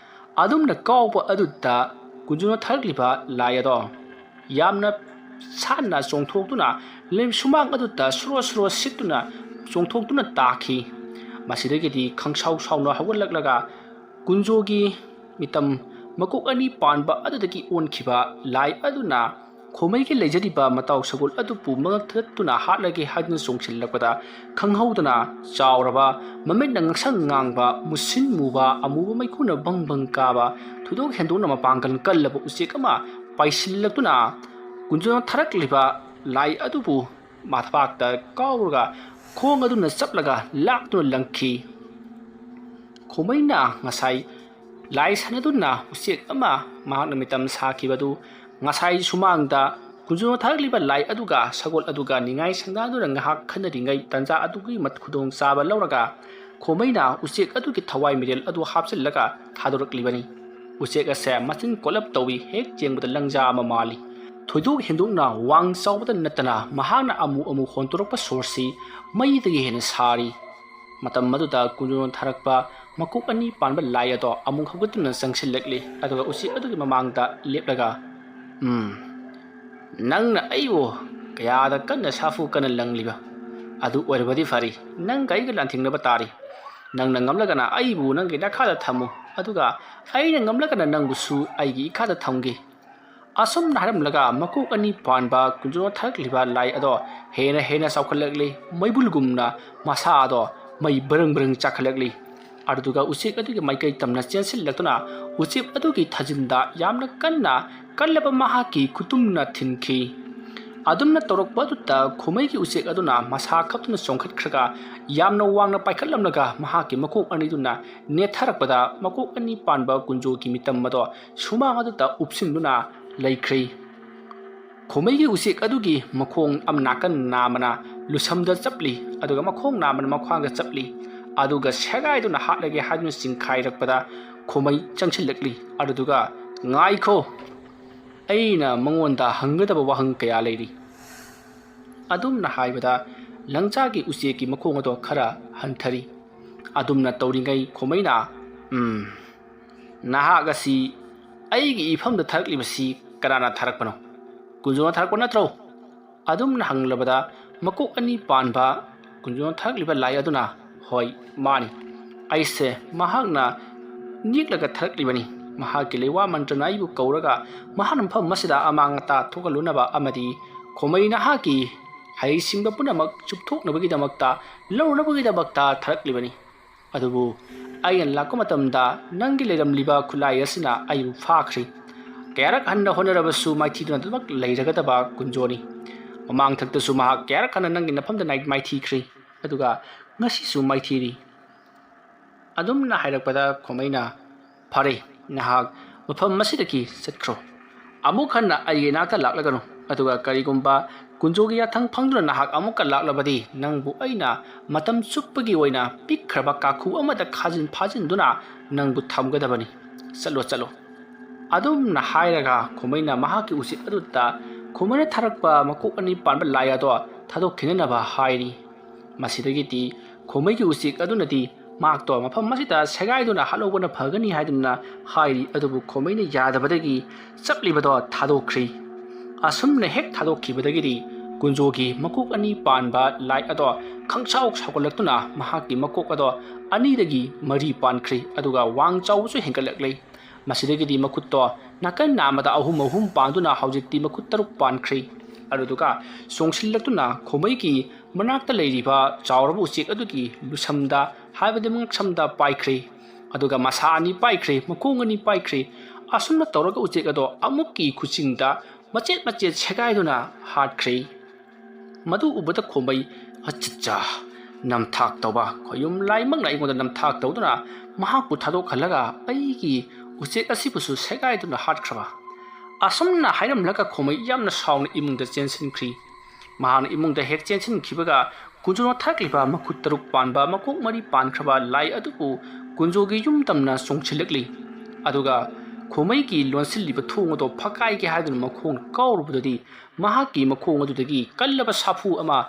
ꯑꯗꯨꯝꯅ ꯀꯥꯎꯕ ꯑꯗꯨꯗ ꯀꯨꯟꯖꯣꯅ ꯊꯥꯔꯛꯂꯤꯕ ꯂꯥꯏ ꯑꯗꯣ ꯌꯥꯝꯅ ꯁꯥꯟꯅ ꯆꯣꯡꯊꯣꯛꯇꯨꯅ ꯂꯩ ꯁꯨꯃꯥꯡ ꯑꯗꯨꯗ ꯁꯨꯔꯣ ꯁꯨꯔꯣ ꯁꯤꯠꯇꯨꯅ ꯆꯣꯡꯊꯣꯛꯇꯨꯅ ꯇꯥꯈꯤ꯫ ꯃꯁꯤꯗꯒꯤꯗꯤ ꯈꯪꯁꯥꯎ ꯁꯥꯎꯅ ꯍꯧꯒꯠꯂꯛꯂꯒ ꯀꯨꯟꯖꯣꯒꯤ ꯃꯤꯇꯝ ꯃꯀꯣꯛ ꯑꯅꯤ ꯄꯥꯟꯕ ꯑꯗꯨꯗꯒꯤ ꯑꯣꯟꯈꯤꯕ ꯂꯥꯏ ꯑꯗꯨꯅ ꯈꯣꯃꯩꯒꯤ ꯂꯩꯖꯔꯤꯕ ꯃꯇꯥꯎ ꯁꯒꯣꯜ ꯑꯗꯨꯕꯨ ꯃꯉꯛ ꯊꯗꯠꯇꯨꯅ ꯍꯥꯠꯂꯒꯦ ꯍꯥꯏꯗꯨꯅ ꯆꯣꯡꯁꯤꯜꯂꯛꯄꯗ, ꯈꯪꯍꯧꯗꯅ ꯆꯥꯎꯔꯕ, ꯃꯃꯤꯠꯅ ꯉꯛꯁꯪ ꯉꯥꯡꯕ, ꯃꯨꯁꯤꯟ ꯃꯨꯕ, ꯑꯃꯨꯕ ꯃꯩꯈꯨꯅ ꯕꯪ ꯕꯪ ꯀꯥꯕ, ꯊꯣꯏꯗꯣꯛ ꯍꯦꯟꯗꯣꯛꯅ ꯃꯄꯥꯡꯒꯜ ꯀꯜꯂꯕ ꯎꯆꯦꯛ ꯑꯃ ꯄꯥꯏꯁꯤꯜꯂꯛꯇꯨꯅ ꯀꯨꯟꯖꯣꯅ ꯊꯥꯔꯛꯂꯤꯕ ꯂꯥꯏ ꯑꯗꯨꯕꯨ ꯃꯊꯕꯥꯛꯇ ꯀꯥꯎꯔꯒ ꯈꯣꯡ ꯑꯗꯨꯅ ꯆꯞꯂꯒ ꯂꯥꯛꯇꯨꯅ ꯂꯪꯈꯤ꯫ ꯈꯣꯃꯩꯅ ꯉꯁꯥꯏ ꯂꯥꯏ ꯁꯥꯟꯅꯗꯨꯅ ꯎꯆꯦꯛ ꯑꯃ ꯃꯍꯥꯛꯅ ꯃꯤꯇꯝ ꯁꯥꯈꯤꯕꯗꯨ ꯉꯁꯥꯏ ꯁꯨꯃꯥꯡꯗ ꯀꯨꯟꯖꯣꯅ ꯊꯥꯔꯛꯂꯤꯕ ꯂꯥꯏ ꯑꯗꯨꯒ ꯁꯒꯣꯜ ꯑꯗꯨꯒ ꯅꯤꯡꯉꯥꯏ ꯁꯪꯗꯥꯗꯨꯅ ꯉꯥꯏꯍꯥꯛ ꯈꯟꯅꯔꯤꯉꯩ ꯇꯥꯟꯖꯥ ꯑꯗꯨꯒꯤ ꯃꯠ-, ꯈꯨꯗꯣꯡꯆꯥꯕ ꯂꯧꯔꯒ ꯈꯣꯃꯩꯅ ꯎꯆꯦꯛ ꯑꯗꯨꯒꯤ ꯊꯋꯥꯏ ꯃꯤꯔꯦꯜ ꯑꯗꯨ ꯍꯥꯞꯆꯤꯜꯂꯒ ꯊꯥꯗꯣꯔꯛꯂꯤꯕꯅꯤ꯫ ꯎꯆꯦꯛ ꯑꯁꯦ ꯃꯆꯤꯟ ꯀꯣꯠꯂꯞ ꯇꯧꯏ, ꯍꯦꯛ ꯌꯦꯡꯕꯗ ꯂꯪꯖꯥ ꯑꯃ ꯃꯥꯜꯂꯤ꯫ ꯊꯣꯏꯗꯣꯛ ꯍꯦꯟꯗꯣꯛꯅ ꯋꯥꯡ ꯆꯥꯎꯕꯗ ꯅꯠꯇꯅ ꯃꯍꯥꯛꯅ ꯑꯃꯨꯛ ꯑꯃꯨꯛ ꯍꯣꯟꯗꯣꯔꯛꯄ ꯁꯣꯔꯁꯤ ꯃꯩꯗꯒꯤ ꯍꯦꯟꯅ ꯁꯥꯔꯤ꯫ ꯃꯇꯝ ꯑꯗꯨꯗ ꯀꯨꯟꯖꯣꯅ ꯊꯥꯔꯛꯄ ꯃꯀꯣꯛ ꯑꯅꯤ ꯄꯥꯟꯕ ꯂꯥꯏ ꯑꯗꯣ ꯑꯃꯨꯛ ꯍꯧꯒꯠꯇꯨꯅ ꯆꯪꯁꯤꯜꯂꯛꯂꯤ꯫ ꯑꯗꯨꯒ ꯎꯆꯦꯛ ꯑꯗꯨꯒꯤ ꯃꯃꯥꯡꯗ ꯂꯦꯞꯂꯒ, "ꯎꯝ, ꯅꯪꯅ ꯑꯩꯕꯨ ꯀꯌꯥꯗ ꯀꯟꯅ ꯁꯥꯐꯨ ꯀꯟꯅ ꯂꯪꯂꯤꯕ ꯑꯗꯨ ꯑꯣꯏꯔꯕꯗꯤ ꯐꯔꯤ, ꯅꯪꯒ ꯑꯩꯒ ꯂꯥꯟꯊꯦꯡꯅꯕ ꯇꯥꯔꯤ꯫ ꯅꯪꯅ ꯉꯝꯂꯒꯅ ꯑꯩꯕꯨ ꯅꯪꯒꯤ ꯅꯈꯥꯗ ꯊꯝꯃꯨ, ꯑꯗꯨꯒ ꯑꯩꯅ ꯉꯝꯂꯒꯅ ꯅꯪꯕꯨꯁꯨ ꯑꯩꯒꯤ ꯏꯈꯥꯗ ꯊꯝꯒꯦ"꯫ ꯑꯁꯨꯝꯅ ꯍꯥꯏꯔꯝꯂꯒ ꯃꯀꯣꯛ ꯑꯅꯤ ꯄꯥꯟꯕ ꯀꯨꯟꯖꯣꯅ ꯊꯥꯔꯛꯂꯤꯕ ꯂꯥꯏ ꯑꯗꯣ ꯍꯦꯟꯅ ꯍꯦꯟꯅ ꯆꯥꯎꯈꯠꯂꯛꯂꯤ꯫ ꯃꯩꯕꯨꯜꯒꯨꯝꯅ ꯃꯁꯥ ꯑꯗꯣ ꯃꯩ ꯕꯔꯪ ꯕꯔꯪ ꯆꯥꯛꯈꯠꯂꯛꯂꯤ꯫ ꯑꯗꯨꯗꯨꯒ ꯎꯆꯦꯛ ꯑꯗꯨꯒꯤ ꯃꯥꯏꯀꯩ ꯇꯝꯅ ꯆꯦꯟꯁꯤꯜꯂꯛꯇꯨꯅ ꯎꯆꯦꯛ ꯑꯗꯨꯒꯤ ꯊꯥꯖꯤꯟꯗ ꯌꯥꯝꯅ ꯀꯟꯅ ꯀꯜꯂꯕ ꯃꯍꯥꯛꯀꯤ ꯈꯨꯇꯨꯝꯅ ꯊꯤꯟꯈꯤ꯫ ꯑꯗꯨꯝꯅ ꯇꯧꯔꯛꯄ ꯑꯗꯨꯗ ꯈꯨꯃꯩꯒꯤ ꯎꯆꯦꯛ ꯑꯗꯨꯅ ꯃꯁꯥ ꯈꯞꯇꯨꯅ ꯆꯣꯡꯈꯠꯈ꯭ꯔꯒ ꯌꯥꯝꯅ ꯋꯥꯡꯅ ꯄꯥꯏꯈꯠꯂꯝꯂꯒ ꯃꯍꯥꯛꯀꯤ ꯃꯀꯣꯛ ꯑꯅꯤꯗꯨꯅ ꯅꯦꯠꯊꯔꯛꯄꯗ ꯃꯀꯣꯛ ꯑꯅꯤ ꯄꯥꯟꯕ ꯀꯨꯟꯖꯣꯒꯤ ꯃꯤꯇꯝ ꯑꯗꯣ ꯁꯨꯃꯥꯡ ꯑꯗꯨꯗ ꯎꯞꯁꯤꯟꯗꯨꯅ ꯂꯩꯈ꯭ꯔꯦ꯫ ꯈꯨꯃꯩꯒꯤ ꯎꯆꯦꯛ ꯑꯗꯨꯒꯤ ꯃꯈꯣꯡ ꯑꯃ ꯅꯥꯀꯟ ꯅꯥꯝꯃꯅ ꯂꯨꯁꯝꯗ ꯆꯞꯂꯤ, ꯑꯗꯨꯒ ꯃꯈꯣꯡ ꯅꯥꯝꯃꯅ ꯃꯈ꯭ꯋꯥꯡꯗ ꯆꯞꯂꯤ꯫ ꯑꯗꯨꯒ ꯁꯦꯒꯥꯏꯗꯨꯅ ꯍꯥꯠꯂꯒꯦ ꯍꯥꯏꯗꯨꯅ ꯆꯤꯡꯈꯥꯏꯔꯛꯄꯗ ꯈꯨꯃꯩ ꯆꯪꯁꯤꯜꯂꯛꯂꯤ꯫ ꯑꯗꯨꯗꯨꯒ, "ꯉꯥꯏꯈꯣ, ꯑꯩꯅ ꯃꯉꯣꯟꯗ ꯍꯪꯒꯗꯕ ꯋꯥꯍꯪ ꯀꯌꯥ ꯂꯩꯔꯤ"꯫ ꯑꯗꯨꯝꯅ ꯍꯥꯏꯕꯗ ꯂꯪꯆꯥꯒꯤ ꯎꯆꯦꯛꯀꯤ ꯃꯈꯣꯡ ꯑꯗꯣ ꯈꯔ ꯍꯟꯊꯔꯤ꯫ ꯑꯗꯨꯝꯅ ꯇꯧꯔꯤꯉꯩ ꯈꯨꯃꯩꯅ, "ꯎꯝ, ꯅꯍꯥꯛ ꯑꯁꯤ ꯑꯩꯒꯤ ꯏꯐꯝꯗ ꯊꯥꯔꯛꯂꯤꯕꯁꯤ ꯀꯅꯥꯅ ꯊꯥꯔꯛꯄꯅꯣ? ꯀꯨꯟꯖꯣꯅ ꯊꯥꯔꯛꯄ ꯅꯠꯇ꯭ꯔꯣ?" ꯑꯗꯨꯝꯅ ꯍꯪꯂꯕꯗ ꯃꯀꯣꯛ ꯑꯅꯤ ꯄꯥꯟꯕ ꯀꯨꯟꯖꯣꯅ ꯊꯥꯔꯛꯂꯤꯕ ꯂꯥꯏ ꯑꯗꯨꯅ, "ꯍꯣꯏ, ꯃꯥꯅꯤ꯫ ꯑꯩꯁꯦ ꯃꯍꯥꯛꯅ ꯅꯦꯛꯂꯒ ꯊꯥꯔꯛꯂꯤꯕꯅꯤ꯫ ꯃꯍꯥꯛꯀꯤ ꯂꯩꯋꯥ ꯃꯟꯇ꯭ꯔꯅ ꯑꯩꯕꯨ ꯀꯧꯔꯒ ꯃꯍꯥꯛꯅ ꯃꯐꯝ ꯑꯁꯤꯗ ꯑꯃꯥꯡ ꯑꯇꯥ ꯊꯣꯛꯍꯜꯂꯨꯅꯕ ꯑꯃꯗꯤ ꯈꯨꯃꯩ ꯅꯍꯥꯛꯀꯤ ꯍꯩꯁꯤꯡꯕ ꯄꯨꯝꯅꯃꯛ ꯆꯨꯞꯊꯣꯛꯅꯕꯒꯤꯗꯃꯛꯇ, ꯂꯧꯔꯨꯅꯕꯒꯤꯗꯃꯛꯇ ꯊꯥꯔꯛꯂꯤꯕꯅꯤ꯫ ꯑꯗꯨꯕꯨ ꯑꯩꯅ ꯂꯥꯛꯄ ꯃꯇꯝꯗ ꯅꯪꯒꯤ ꯂꯩꯔꯝꯂꯤꯕ ꯈꯨꯠꯂꯥꯏ ꯑꯁꯤꯅ ꯑꯩꯕꯨ ꯐꯥꯈ꯭ꯔꯤ꯫ ꯀꯌꯥꯔꯛ ꯍꯟꯅ ꯍꯣꯠꯅꯔꯕꯁꯨ ꯃꯥꯏꯊꯤꯗꯨꯅ ꯑꯗꯨꯃꯛ ꯂꯩꯔꯒꯗꯕ ꯀꯨꯟꯖꯣꯅꯤ꯫ ꯃꯃꯥꯡꯊꯛꯇꯁꯨ ꯃꯍꯥꯛ ꯀꯌꯥꯔꯛ ꯍꯟꯅ ꯅꯪꯒꯤ ꯅꯐꯝꯗ ꯅꯥꯏ-, ꯃꯥꯏꯊꯤꯈ꯭ꯔꯤ, ꯑꯗꯨꯒ ꯉꯁꯤꯁꯨ ꯃꯥꯏꯊꯤꯔꯤ"꯫ ꯑꯗꯨꯝꯅ ꯍꯥꯏꯔꯛꯄꯗ ꯈꯨꯃꯩꯅ, "ꯐꯔꯦ, ꯅꯍꯥꯛ ꯃꯐꯝ ꯑꯁꯤꯗꯒꯤ ꯆꯠꯈ꯭ꯔꯣ꯫ ꯑꯃꯨꯛ ꯍꯟꯅ ꯑꯩꯒꯤ ꯏꯅꯥꯛꯇ ꯂꯥꯛꯂꯒꯅꯨ꯫ ꯑꯗꯨꯒ ꯀꯔꯤꯒꯨꯝꯕ ꯀꯨꯟꯖꯣꯒꯤ ꯌꯥꯊꯪ ꯐꯪꯗꯨꯅ ꯅꯍꯥꯛ ꯑꯃꯨꯛꯀ ꯂꯥꯛꯂꯕꯗꯤ, ꯅꯪꯕꯨ ꯑꯩꯅ ꯃꯇꯝ ꯆꯨꯞꯄꯒꯤ ꯑꯣꯏꯅ ꯄꯤꯛꯈ꯭ꯔꯕ ꯀꯥꯈꯨ ꯑꯃꯗ ꯈꯥꯖꯤꯟ ꯐꯥꯖꯤꯟꯗꯨꯅ ꯅꯪꯕꯨ ꯊꯝꯒꯗꯕꯅꯤ꯫ ꯆꯠꯂꯣ, ꯆꯠꯂꯣ"꯫ ꯑꯗꯨꯝꯅ ꯍꯥꯏꯔꯒ ꯈꯨꯃꯩꯅ ꯃꯍꯥꯛꯀꯤ ꯎꯆꯦꯛ ꯑꯗꯨꯗ ꯈꯨꯃꯩꯅ ꯊꯥꯔꯛꯄ ꯃꯀꯣꯛ ꯑꯅꯤ ꯄꯥꯟꯕ ꯂꯥꯏ ꯑꯗꯣ ꯊꯥꯗꯣꯛꯈꯤꯅꯅꯕ ꯍꯥꯏꯔꯤ꯫ ꯃꯁꯤꯗꯒꯤꯗꯤ ꯈꯣꯃꯩꯒꯤ ꯎꯆꯦꯛ ꯑꯗꯨꯅꯗꯤ ꯃꯍꯥꯛꯇꯣ ꯃꯐꯝ ꯑꯁꯤꯗ ꯁꯦꯒꯥꯏꯗꯨꯅ ꯍꯥꯠꯍꯧꯕꯅ ꯐꯒꯅꯤ ꯍꯥꯏꯗꯨꯅ ꯍꯥꯏꯔꯤ꯫ ꯑꯗꯨꯕꯨ ꯈꯣꯃꯩꯅ ꯌꯥꯗꯕꯗꯒꯤ ꯆꯞꯂꯤꯕꯗꯣ ꯊꯥꯗꯣꯛꯈ꯭ꯔꯤ꯫ ꯑꯁꯨꯝꯅ ꯍꯦꯛ ꯊꯥꯗꯣꯛꯈꯤꯕꯗꯒꯤꯗꯤ ꯀꯨꯟꯖꯣꯒꯤ ꯃꯀꯣꯛ ꯑꯅꯤ ꯄꯥꯟꯕ ꯂꯥꯏ ꯑꯗꯣ ꯈꯪꯁꯥꯎ ꯁꯥꯎꯒꯠꯂꯛꯇꯨꯅ ꯃꯍꯥꯛꯀꯤ ꯃꯀꯣꯛ ꯑꯗꯣ ꯑꯅꯤꯗꯒꯤ ꯃꯔꯤ ꯄꯥꯟꯈ꯭ꯔꯦ꯫ ꯑꯗꯨꯒ ꯋꯥꯡ ꯆꯥꯎꯕꯁꯨ ꯍꯦꯟꯒꯠꯂꯛꯂꯦ꯫ ꯃꯁꯤꯗꯒꯤꯗꯤ ꯃꯈꯨꯠꯇꯣ ꯅꯥꯀꯟ ꯅꯥꯝꯃꯗ ꯑꯍꯨꯝ ꯑꯍꯨꯝ ꯄꯥꯟꯗꯨꯅ ꯍꯧꯖꯤꯛꯇꯤ ꯃꯈꯨꯠ ꯇꯔꯨꯛ ꯄꯥꯟꯈ꯭ꯔꯦ꯫ ꯑꯗꯨꯗꯨꯒ ꯆꯣꯡꯁꯤꯜꯂꯛꯇꯨꯅ ꯈꯣꯃꯩꯒꯤ ꯃꯅꯥꯛꯇ ꯂꯩꯔꯤꯕ ꯆꯥꯎꯔꯕ ꯎꯆꯦꯛ ꯑꯗꯨꯒꯤ ꯂꯨꯁꯝꯗ, ꯍꯥꯏꯕꯗꯤ ꯃꯉꯛꯁꯝꯗ ꯄꯥꯏꯈ꯭ꯔꯦ꯫ ꯑꯗꯨꯒ ꯃꯁꯥ ꯑꯅꯤ ꯄꯥꯏꯈ꯭ꯔꯦ, ꯃꯈꯣꯡ ꯑꯅꯤ ꯄꯥꯏꯈ꯭ꯔꯦ꯫ ꯑꯁꯨꯝꯅ ꯇꯧꯔꯒ ꯎꯆꯦꯛ ꯑꯗꯣ ꯑꯃꯨꯛꯀꯤ ꯈꯨꯆꯤꯡꯗ ꯃꯆꯦꯠ ꯃꯆꯦꯠ ꯁꯦꯒꯥꯏꯗꯨꯅ ꯍꯥꯠꯈ꯭ꯔꯦ꯫ ꯃꯗꯨ ꯎꯕꯗ ꯈꯣꯃꯩ, "ꯑꯆꯠꯆꯥ, ꯅꯝꯊꯥꯛ ꯇꯧꯕ ꯈꯣꯌꯨꯝ ꯂꯥꯏꯃꯛꯅ ꯑꯩꯉꯣꯟꯗ ꯅꯝꯊꯥꯛ ꯇꯧꯗꯨꯅ ꯃꯍꯥꯛꯄꯨ ꯊꯥꯗꯣꯛꯍꯜꯂꯒ ꯑꯩꯒꯤ ꯎꯆꯦꯛ ꯑꯁꯤꯕꯨꯁꯨ ꯁꯦꯒꯥꯏꯗꯨꯅ ꯍꯥꯠꯈ꯭ꯔꯕ?" ꯑꯁꯨꯝꯅ ꯍꯥꯏꯔꯝꯂꯒ ꯈꯣꯃꯩ ꯌꯥꯝꯅ ꯁꯥꯎꯅ ꯏꯃꯨꯡꯗ ꯆꯦꯟꯁꯤꯟꯈ꯭ꯔꯤ꯫ ꯃꯍꯥꯛꯅ ꯏꯃꯨꯡꯗ ꯍꯦꯛ ꯆꯦꯟꯁꯤꯟꯈꯤꯕꯒ ꯀꯨꯟꯖꯣꯅ ꯊꯥꯔꯛꯂꯤꯕ ꯃꯈꯨꯠ ꯇꯔꯨꯛ ꯄꯥꯟꯕ ꯃꯀꯣꯛ ꯃꯔꯤ ꯄꯥꯟꯈ꯭ꯔꯕ ꯂꯥꯏ ꯑꯗꯨꯕꯨ ꯀꯨꯟꯖꯣꯒꯤ ꯌꯨꯝ ꯇꯝꯅ ꯆꯣꯡꯁꯤꯜꯂꯛꯂꯤ꯫ ꯑꯗꯨꯒ ꯈꯣꯃꯩꯒꯤ ꯂꯣꯟꯁꯤꯜꯂꯤꯕ ꯊꯣꯡ ꯑꯗꯨ ꯐꯛꯀꯥꯏꯒꯦ ꯍꯥꯏꯗꯨꯅ ꯃꯈꯣꯡ ꯀꯥꯎꯔꯨꯕꯗꯗꯤ ꯃꯍꯥꯛꯀꯤ ꯃꯈꯣꯡ ꯑꯗꯨꯗꯒꯤ ꯀꯜꯂꯕ ꯁꯥꯐꯨ ꯑꯃ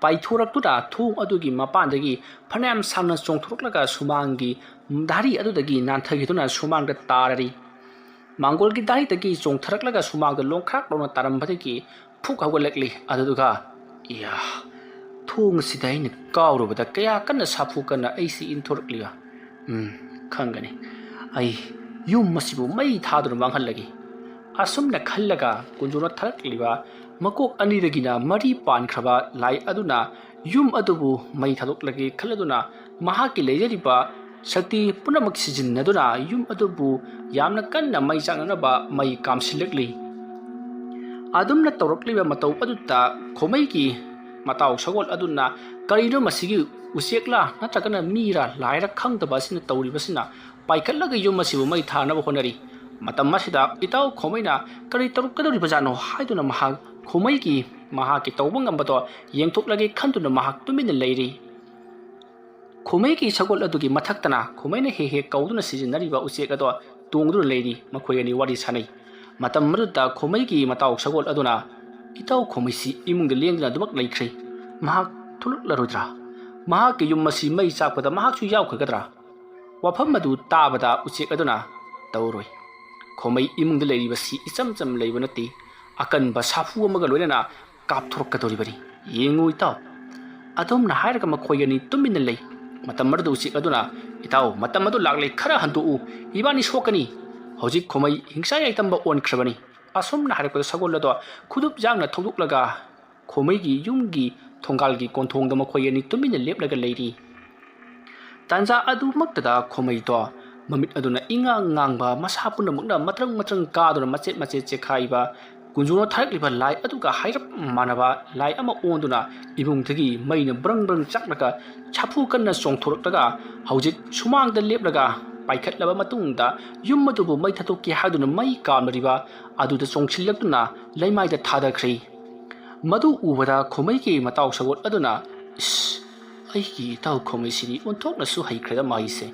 ꯄꯥꯏꯊꯣꯔꯛꯇꯨꯅ ꯊꯣꯡ ꯑꯗꯨꯒꯤ ꯃꯄꯥꯟꯗꯒꯤ ꯐꯅꯌꯥꯝ ꯁꯥꯡꯅ ꯆꯣꯡꯊꯣꯔꯛꯂꯒ ꯁꯨꯃꯥꯡꯒꯤ ꯙꯥꯔꯤ ꯑꯗꯨꯗꯒꯤ ꯅꯥꯟꯊꯈꯤꯗꯨꯅ ꯁꯨꯃꯥꯡꯗ ꯇꯥꯔꯔꯤ꯫ ꯃꯥꯡꯒꯣꯜꯒꯤ ꯗꯥꯏꯗꯒꯤ ꯆꯣꯡꯊꯔꯛꯂꯒ ꯁꯨꯃꯥꯡꯗ ꯂꯣꯡꯈ꯭ꯔꯥꯛ ꯂꯥꯎꯅ ꯇꯥꯔꯝꯕꯗꯒꯤ ꯐꯨꯛ ꯍꯧꯒꯠꯂꯛꯂꯤ꯫ ꯑꯗꯨꯗꯨꯒ, "ꯏꯌꯥ, ꯊꯣꯡ ꯑꯁꯤꯗ ꯑꯩꯅ ꯀꯥꯎꯔꯨꯕꯗ ꯀꯌꯥ ꯀꯟꯅ ꯁꯥꯐꯨ ꯀꯟꯅ ꯑꯩꯁꯤ ꯏꯟꯊꯣꯔꯛꯂꯤꯕ? ꯎꯝ, ꯈꯪꯒꯅꯤ꯫ ꯑꯩ ꯌꯨꯝ ꯑꯁꯤꯕꯨ ꯃꯩ ꯊꯥꯗꯨꯅ ꯃꯥꯡꯍꯜꯂꯒꯦ"꯫ ꯑꯁꯨꯝꯅ ꯈꯜꯂꯒ ꯀꯨꯟꯖꯣꯅ ꯊꯥꯔꯛꯂꯤꯕ ꯃꯀꯣꯛ ꯑꯅꯤꯗꯒꯤꯅ ꯃꯔꯤ ꯄꯥꯟꯈ꯭ꯔꯕ ꯂꯥꯏ ꯑꯗꯨꯅ ꯌꯨꯝ ꯑꯗꯨꯕꯨ ꯃꯩ ꯊꯥꯗꯣꯛꯂꯒꯦ ꯈꯜꯂꯗꯨꯅ ꯃꯍꯥꯛꯀꯤ ꯂꯩꯖꯔꯤꯕ ꯁꯛꯇꯤ ꯄꯨꯝꯅꯃꯛ ꯁꯤꯖꯤꯟꯅꯗꯨꯅ ꯌꯨꯝ ꯑꯗꯨꯕꯨ ꯌꯥꯝꯅ ꯀꯟꯅ ꯃꯩ ꯆꯥꯛꯅꯅꯕ ꯃꯩ ꯀꯥꯝꯁꯤꯜꯂꯛꯂꯤ꯫ ꯑꯗꯨꯝꯅ ꯇꯧꯔꯛꯂꯤꯕ ꯃꯇꯧ ꯑꯗꯨꯗ ꯈꯣꯃꯩꯒꯤ ꯃꯇꯥꯎ ꯁꯒꯣꯜ ꯑꯗꯨꯅ ꯀꯔꯤꯅꯣ ꯃꯁꯤꯒꯤ ꯎꯆꯦꯛꯂꯥ ꯅꯠꯇ꯭ꯔꯒꯅ ꯃꯤꯔꯥ ꯂꯥꯏꯔꯥ ꯈꯪꯗꯕ ꯑꯁꯤꯅ ꯇꯧꯔꯤꯕꯁꯤꯅ ꯄꯥꯏꯈꯠꯂꯒ ꯌꯨꯝ ꯑꯁꯤꯕꯨ ꯃꯩ ꯊꯥꯅꯕ ꯍꯣꯠꯅꯔꯤ꯫ ꯃꯇꯝ ꯑꯁꯤꯗ ꯏꯇꯥꯎ ꯈꯣꯃꯩꯅ ꯀꯔꯤ ꯇꯧꯔꯛꯀꯗꯧꯔꯤꯕꯖꯥꯠꯅꯣ ꯍꯥꯏꯗꯨꯅ ꯃꯍꯥꯛ ꯈꯣꯃꯩꯒꯤ ꯃꯍꯥꯛꯀꯤ ꯇꯧꯕ ꯉꯝꯕꯗꯣ ꯌꯦꯡꯊꯣꯛꯂꯒꯦ ꯈꯟꯗꯨꯅ ꯃꯍꯥꯛ ꯇꯨꯃꯤꯟꯅ ꯂꯩꯔꯤ꯫ ꯈꯣꯃꯩꯒꯤ ꯁꯒꯣꯜ ꯑꯗꯨꯒꯤ ꯃꯊꯛꯇꯅ ꯈꯣꯃꯩꯅ ꯍꯦꯛ ꯍꯦꯛ ꯀꯧꯗꯨꯅ ꯁꯤꯖꯤꯟꯅꯔꯤꯕ ꯎꯆꯦꯛ ꯑꯗꯣ ꯇꯣꯡꯗꯨꯅ ꯂꯩꯔꯤ꯫ ꯃꯈꯣꯏ ꯑꯅꯤ ꯋꯥꯔꯤ ꯁꯥꯟꯅꯩ꯫ ꯃꯇꯝ ꯑꯗꯨꯗ ꯈꯣꯃꯩꯒꯤ ꯃꯇꯥꯎ ꯁꯒꯣꯜ ꯑꯗꯨꯅ ꯏꯇꯥꯎ ꯈꯣꯃꯩꯁꯤ ꯏꯃꯨꯡꯗ ꯂꯦꯡꯗꯨꯅ ꯑꯗꯨꯃꯛ ꯂꯩꯈ꯭ꯔꯦ꯫ ꯃꯍꯥꯛ ꯊꯣꯛꯂꯛꯂꯔꯣꯏꯗ꯭ꯔꯥ? ꯃꯍꯥꯛꯀꯤ ꯌꯨꯝ ꯑꯁꯤ ꯃꯩ ꯆꯥꯛꯄꯗ ꯃꯍꯥꯛꯁꯨ ꯌꯥꯎꯈ꯭ꯔꯒꯗ꯭ꯔꯥ? ꯋꯥꯐꯝ ꯑꯗꯨ ꯇꯥꯕꯗ ꯎꯆꯦꯛ ꯑꯗꯨꯅ, "ꯇꯧꯔꯣꯏ꯫ ꯈꯣꯃꯩ ꯏꯃꯨꯡꯗ ꯂꯩꯔꯤꯕꯁꯤ ꯏꯆꯝ ꯆꯝ ꯂꯩꯕ ꯅꯠꯇꯦ꯫ ꯑꯀꯟꯕ ꯁꯥꯐꯨ ꯑꯃꯒ ꯂꯣꯏꯅꯅ ꯀꯥꯞꯊꯣꯔꯛꯀꯗꯧꯔꯤꯕꯅꯤ꯫ ꯌꯦꯡꯉꯨ ꯏꯇꯥꯎ꯫" ꯑꯗꯨꯝꯅ ꯍꯥꯏꯔꯒ ꯃꯈꯣꯏ ꯑꯅꯤ ꯇꯨꯃꯤꯟꯅ ꯂꯩ꯫ ꯃꯇꯝ ꯑꯗꯨꯗ ꯎꯆꯦꯛ ꯑꯗꯨꯅ, "ꯏꯇꯥꯎ, ꯃꯇꯝ ꯑꯗꯨ ꯂꯥꯛꯂꯦ, ꯈꯔ ꯍꯟꯗꯣꯛꯎ꯫ ꯏꯕꯥꯅꯤ ꯁꯣꯛꯀꯅꯤ꯫ ꯍꯧꯖꯤꯛ ꯈꯣꯃꯩ ꯍꯤꯡꯆꯥ ꯌꯥꯏꯇꯝꯕ ꯑꯣꯟꯈ꯭ꯔꯕꯅꯤ꯫" ꯑꯁꯨꯝꯅ ꯍꯥꯏꯔꯛꯄꯗ ꯁꯒꯣꯜ ꯑꯗꯣ ꯈꯨꯗꯨꯞ ꯌꯥꯡꯅ ꯊꯧꯗꯣꯛꯂꯒ ꯈꯣꯃꯩꯒꯤ ꯌꯨꯝꯒꯤ ꯊꯣꯡꯒꯥꯜꯒꯤ ꯀꯣꯟꯊꯣꯡꯗ ꯃꯈꯣꯏ ꯑꯅꯤ ꯇꯨꯃꯤꯟꯅ ꯂꯦꯞꯂꯒ ꯂꯩꯔꯤ꯫ ꯇꯥꯟꯖꯥ ꯑꯗꯨꯃꯛꯇꯗ ꯈꯣꯃꯩꯗꯣ ꯃꯃꯤꯠ ꯑꯗꯨꯅ ꯏꯉꯥꯡ ꯉꯥꯡꯕ, ꯃꯁꯥ ꯄꯨꯝꯅꯃꯛꯅ ꯃꯇ꯭ꯔꯪ ꯃꯇ꯭ꯔꯪ ꯀꯥꯗꯨꯅ ꯃꯆꯦꯠ ꯃꯆꯦꯠ ꯆꯦꯈꯥꯏꯕ, ꯀꯨꯟꯖꯣꯅ ꯊꯥꯔꯛꯂꯤꯕ ꯂꯥꯏ ꯑꯗꯨꯒ ꯍꯥꯏꯔꯞ ꯃꯥꯟꯅꯕ ꯂꯥꯏ ꯑꯃ ꯑꯣꯟꯗꯨꯅ ꯏꯃꯨꯡꯗꯒꯤ ꯃꯩꯅ ꯕ꯭ꯔꯪ ꯕ꯭ꯔꯪ ꯆꯥꯛꯂꯒ ꯁꯥꯐꯨ ꯀꯟꯅ ꯆꯣꯡꯊꯣꯔꯛꯂꯒ ꯍꯧꯖꯤꯛ ꯁꯨꯃꯥꯡꯗ ꯂꯦꯞꯂꯒ ꯄꯥꯏꯈꯠꯂꯕ ꯃꯇꯨꯡꯗ ꯌꯨꯝ ꯑꯗꯨꯕꯨ ꯃꯩ ꯊꯥꯗꯣꯛꯀꯦ ꯍꯥꯏꯗꯨꯅ ꯃꯩ ꯀꯥꯝꯂꯤꯕ ꯑꯗꯨꯗ ꯆꯣꯡꯁꯤꯜꯂꯛꯇꯨꯅ ꯂꯩꯃꯥꯏꯗ ꯊꯥꯗꯈ꯭ꯔꯦ꯫ ꯃꯗꯨ ꯎꯕꯗ ꯈꯣꯃꯩꯒꯤ ꯃꯇꯥꯎ ꯁꯒꯣꯜ ꯑꯗꯨꯅ, "ꯏꯁ, ꯑꯩꯒꯤ ꯏꯇꯥꯎ ꯈꯣꯃꯩꯁꯤꯗꯤ ꯑꯣꯟꯊꯣꯛꯅꯁꯨ ꯍꯩꯈ꯭ꯔꯦꯗ ꯃꯍꯩꯁꯦ꯫"